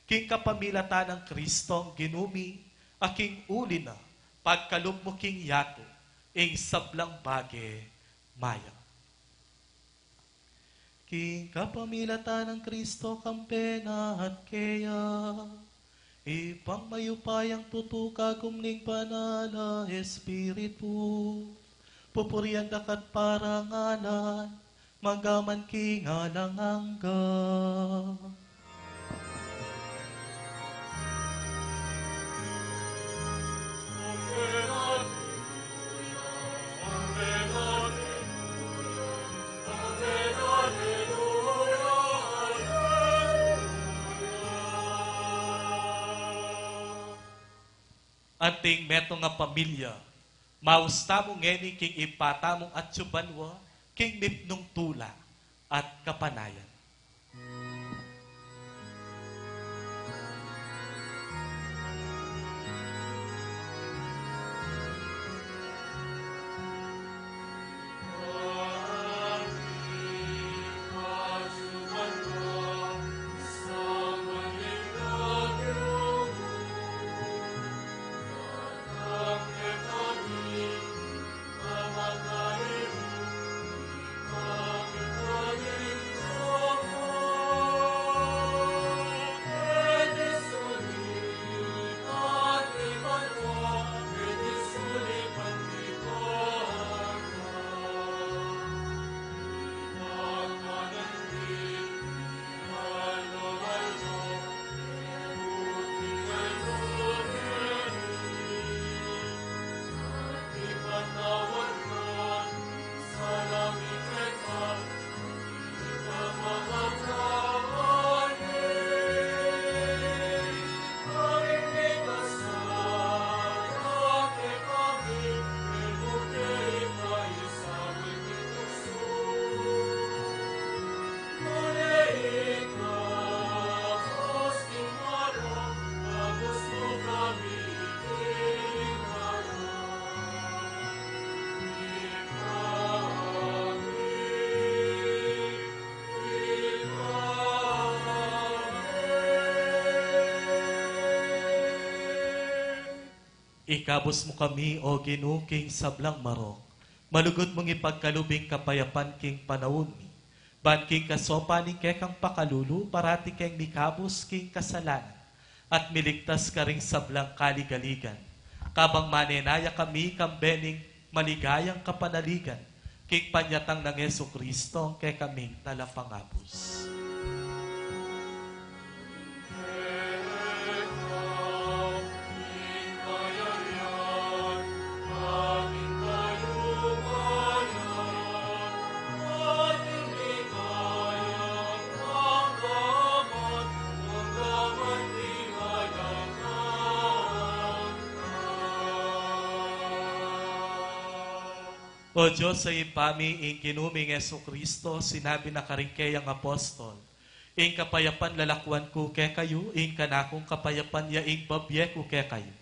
king kapamilatan nang Kristong Ginu mi, a king uli na Pagkalub mu king yatu ing sablang bage mayap. King kapamilatan nang Kristo, kampena at keya, Ibpang mayupayang tutu, kagum ning Banal a Espiritu, pupurian da ka at parangalan, mangga man king alang angga. Anting metung a pamilya, maus tamu ngeni king Ibpa tamung atsu banua, king mipnung tula at kapanayan. Ikabus mu kami, O Ginu, king sablang marok. Malugud mung ipagkalub ing kapayapan king panaun mi, ban king kasopan ning kekang pakalulu, parati keng mikabus king kasalanan, at miligtas karing sablang kaligaligan. Kabang manenaya kami kambe ning maligayang kapanaligan, king panyatang nang Jesucristo, a kekaming Talapangabus. O Dios a Ibpa mi, ing Ginu ming Jesucristo, sinabi na karing keyang apostol, "Ing kapayapan lalakuan ku kekayu, ing kanakung kapayapan ya ing bibie ku kekayu."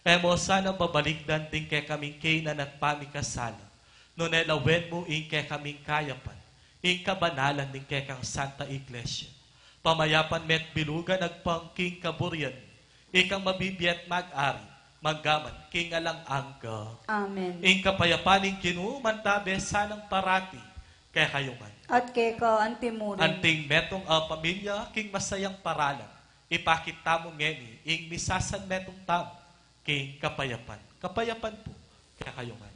E mu sana babalikdan ding kekaming kainan at pamikasala, nune lawen mu ing kekaming kayapan, ing kabanalan ning kekang Santa Iglesia. Pamayapan me't bilugan agpang king kaburian, ikang mabibie at mag-ari, mangga man king alang angga. Amen. Ing kapayapan ning Ginu mantabe sanang parati kekayu ngan. At keka antimurin. Anting metung a pamilya, king masayang paralan, ipakit tamu ngeni ing misasanmetung tamu king kapayapan. Kapayapan pu kekayu ngan.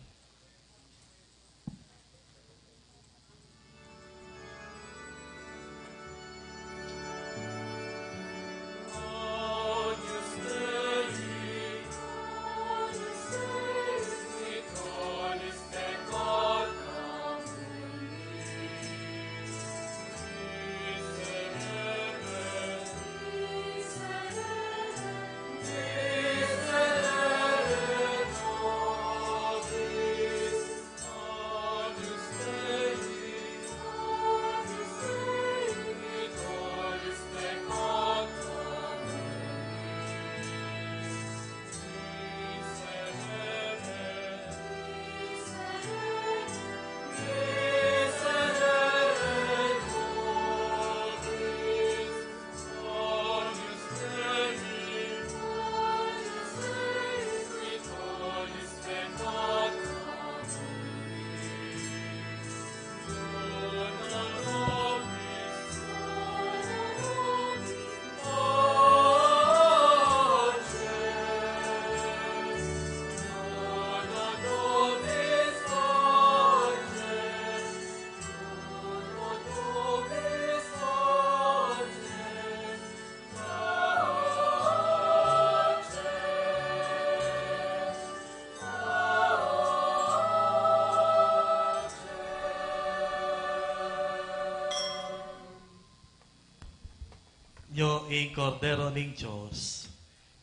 Ing Kordero ning Dios,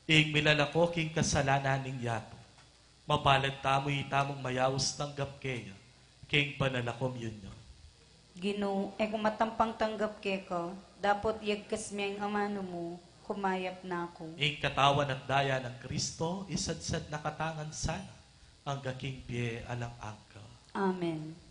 ing milalako king kasalanan ning yatu. Mapalad tamu itamung mayaus tanggap kaya king banal a komunyon. Ginu, e ku matampang tanggap keka, dapot yagkas me ing amanu mu, kumayap na ku. Ing katawan at daya nang Kristo, isadsad na katamu ngan sana, angga king bie alang angga. Amen.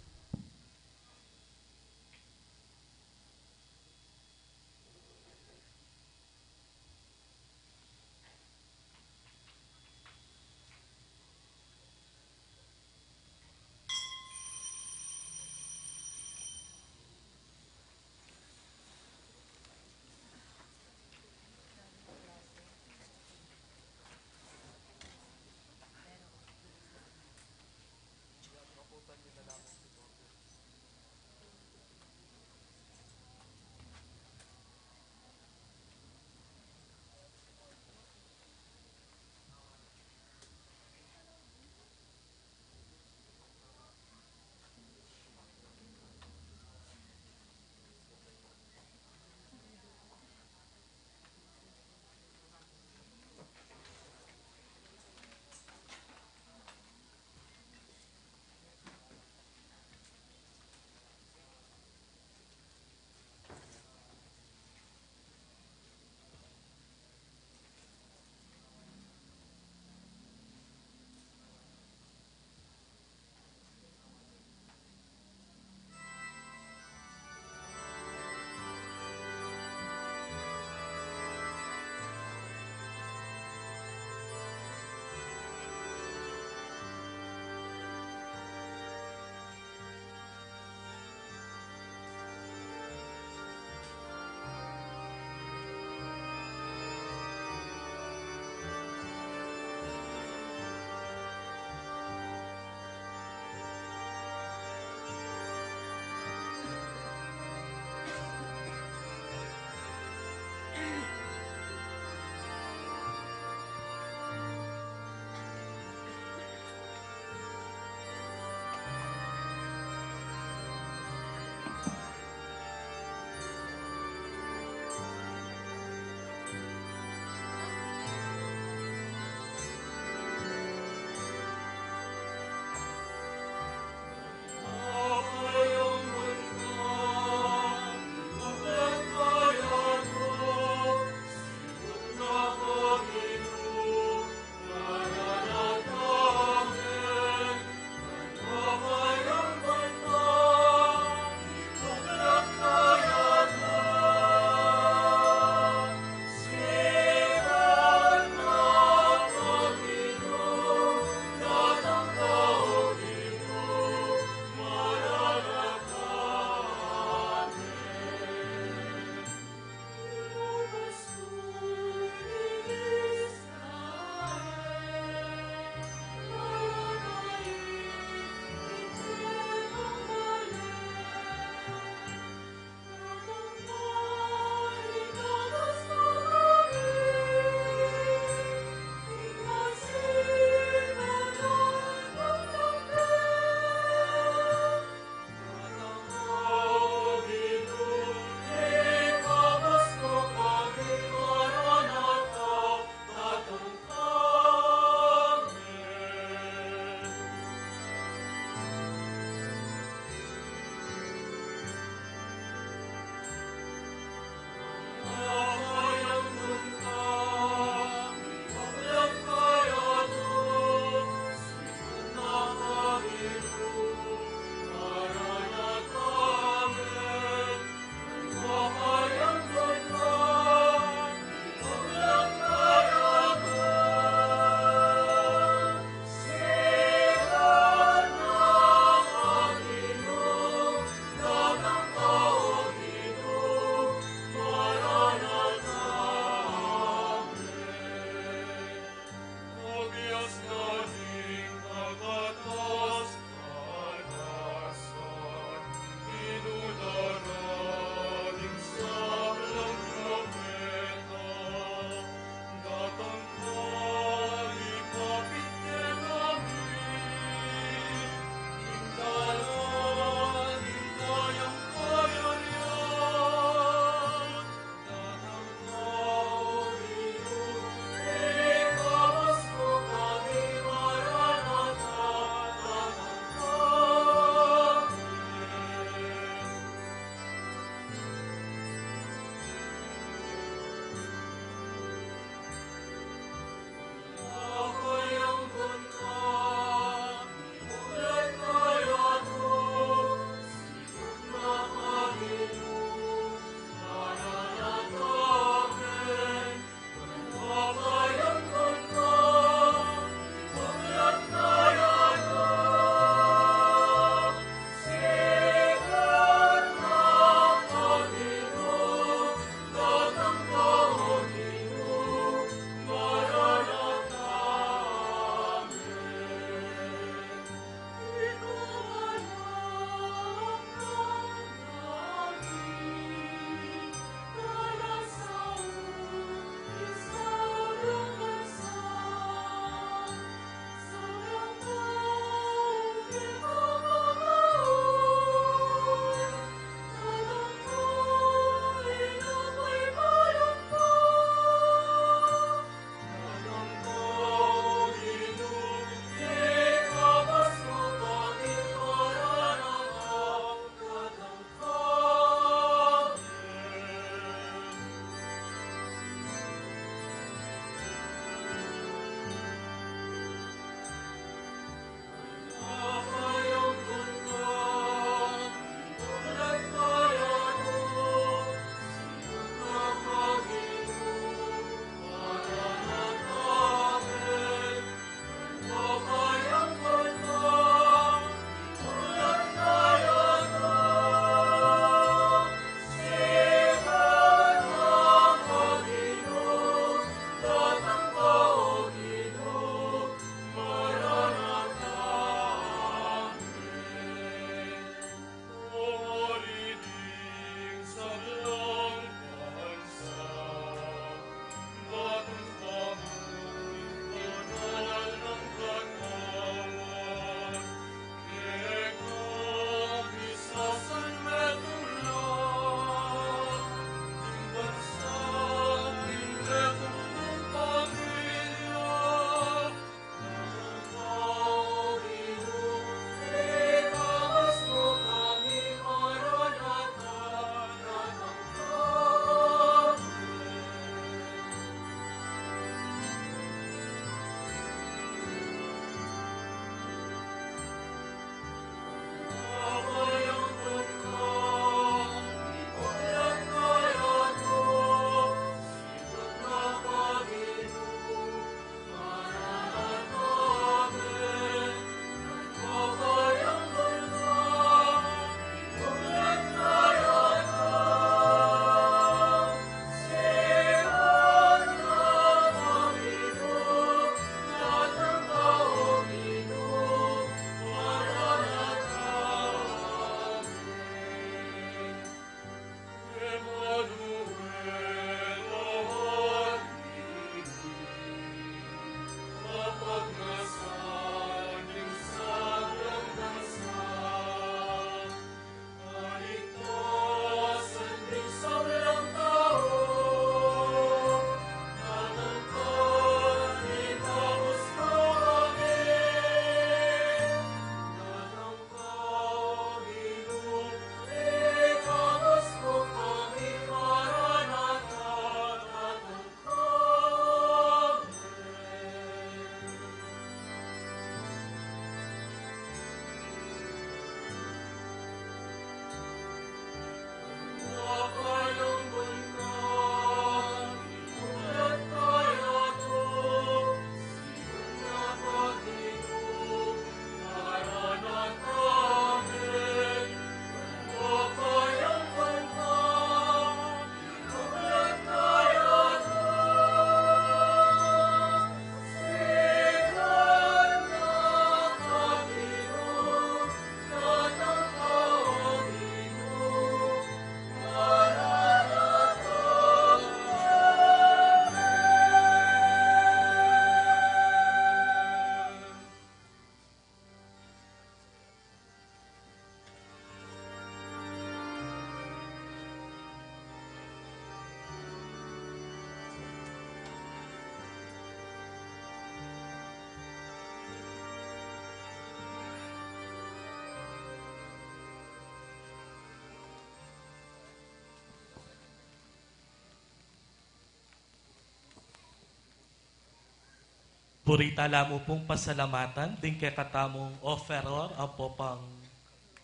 Buri tala mu pung pasalamatan ding kekatamung offeror, ampo pang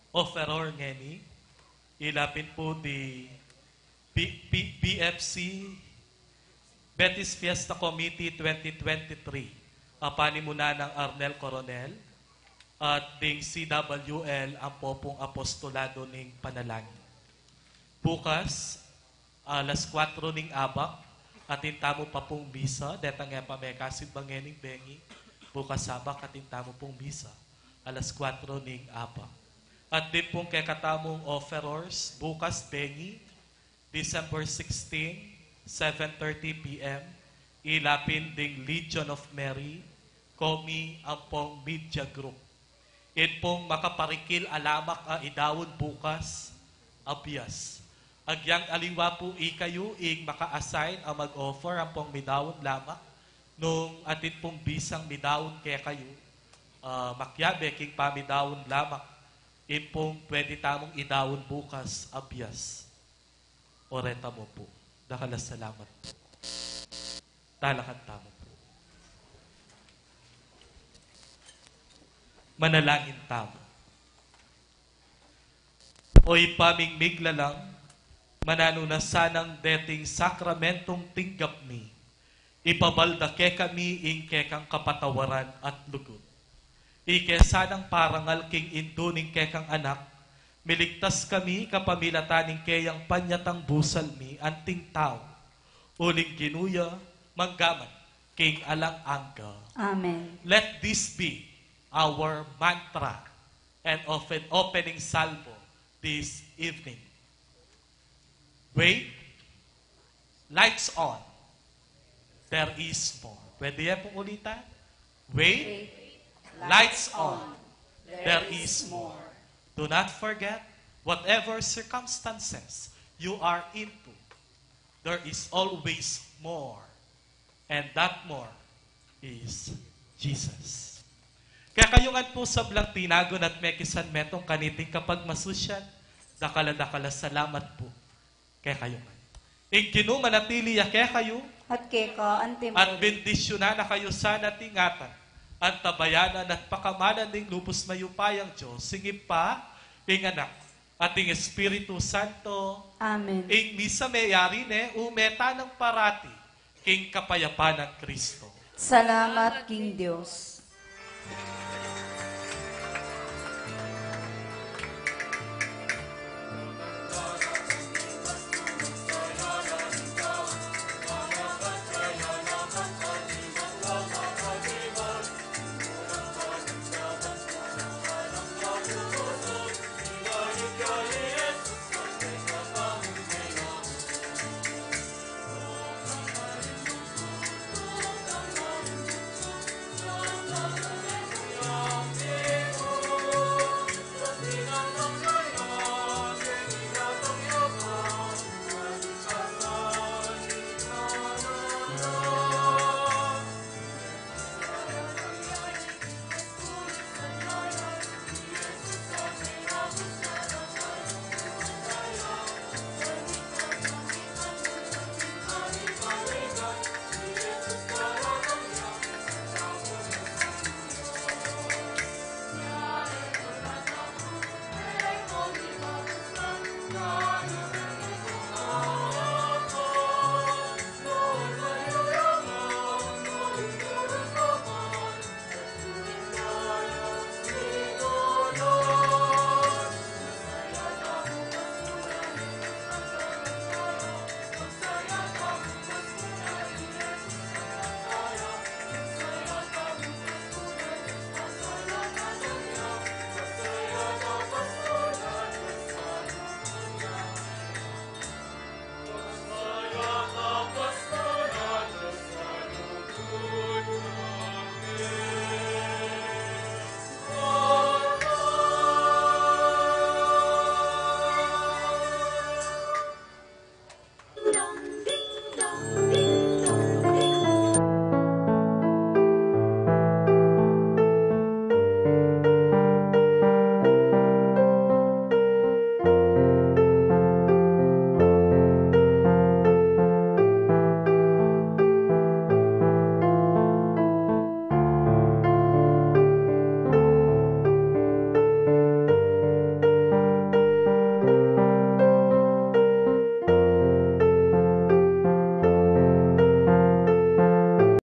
offeror ngeni, ila pin pu di B-, B-, B F C, Betis Fiesta Committee twenty twenty-three, a panimunan nang Arnel Coronel, at ding C W L, ampo pung Apostolado ning Panalangin. Bukas, alas kuwatro ning abak, atin tamu pa pung misa, detang e pa mekasimba ngening bengi, bukas abak, atin tamu pung misa, alas kuwatro ning abak. At din pung kekatamung offerors, bukas bengi, December sixteen, seven thirty P M, ila pin ding Legion of Mary, Comi, ampong Media Group. Ing pung makaparikil a lamak a idaun bukas, abias. Agyang aliwa pu ikayu ing maka-assign a mag-offer ampong midaun lamak, nung atin pung bisang midaun kekayu, ah, makiabe king pamidaun lamak, ing pung pwede tamung idaun bukas, abias. Oran tamu pu. Dakal a salamat pu. Talakad tamu pu. Manalangin tamu. O Ibpa ming miglalang, mananu na sanang deting sakramentong tinggap mi, ipabal da kekami ing kekang kapatawaran at lugud. Ike sanang parangal king indu ning kekang Anak, miligtas kami kapamilatan ning keyang panyatang busal mi anting tau. Uling Ginu ya, manggaman king alang angga. Amen. Let this be our mantra and open, opening salmo this evening. Wait, lights on. There is more. Pwede yan pong ulitan? Wait, lights on. There is more. Do not forget, whatever circumstances you are into, there is always more. And that more is Jesus. Kekayu ngan pu sablang tinagun at mekisan metung kaniting kapagmasusyan, dakal a dakal a salamat pu. Kekayu ngan. Ing Ginu manatili ya kekayu. At keka antimurin. At bendisyunan na kayu sana at ingatan, antabayanan at pakamalan ning lubus mayupayang Dios, ing Ibpa, ing Anak, at ing Espiritu Santo. Amen. Ing misa meyari ne, ume tanang parati king kapayapan nang Kristo. Salamat king Dios.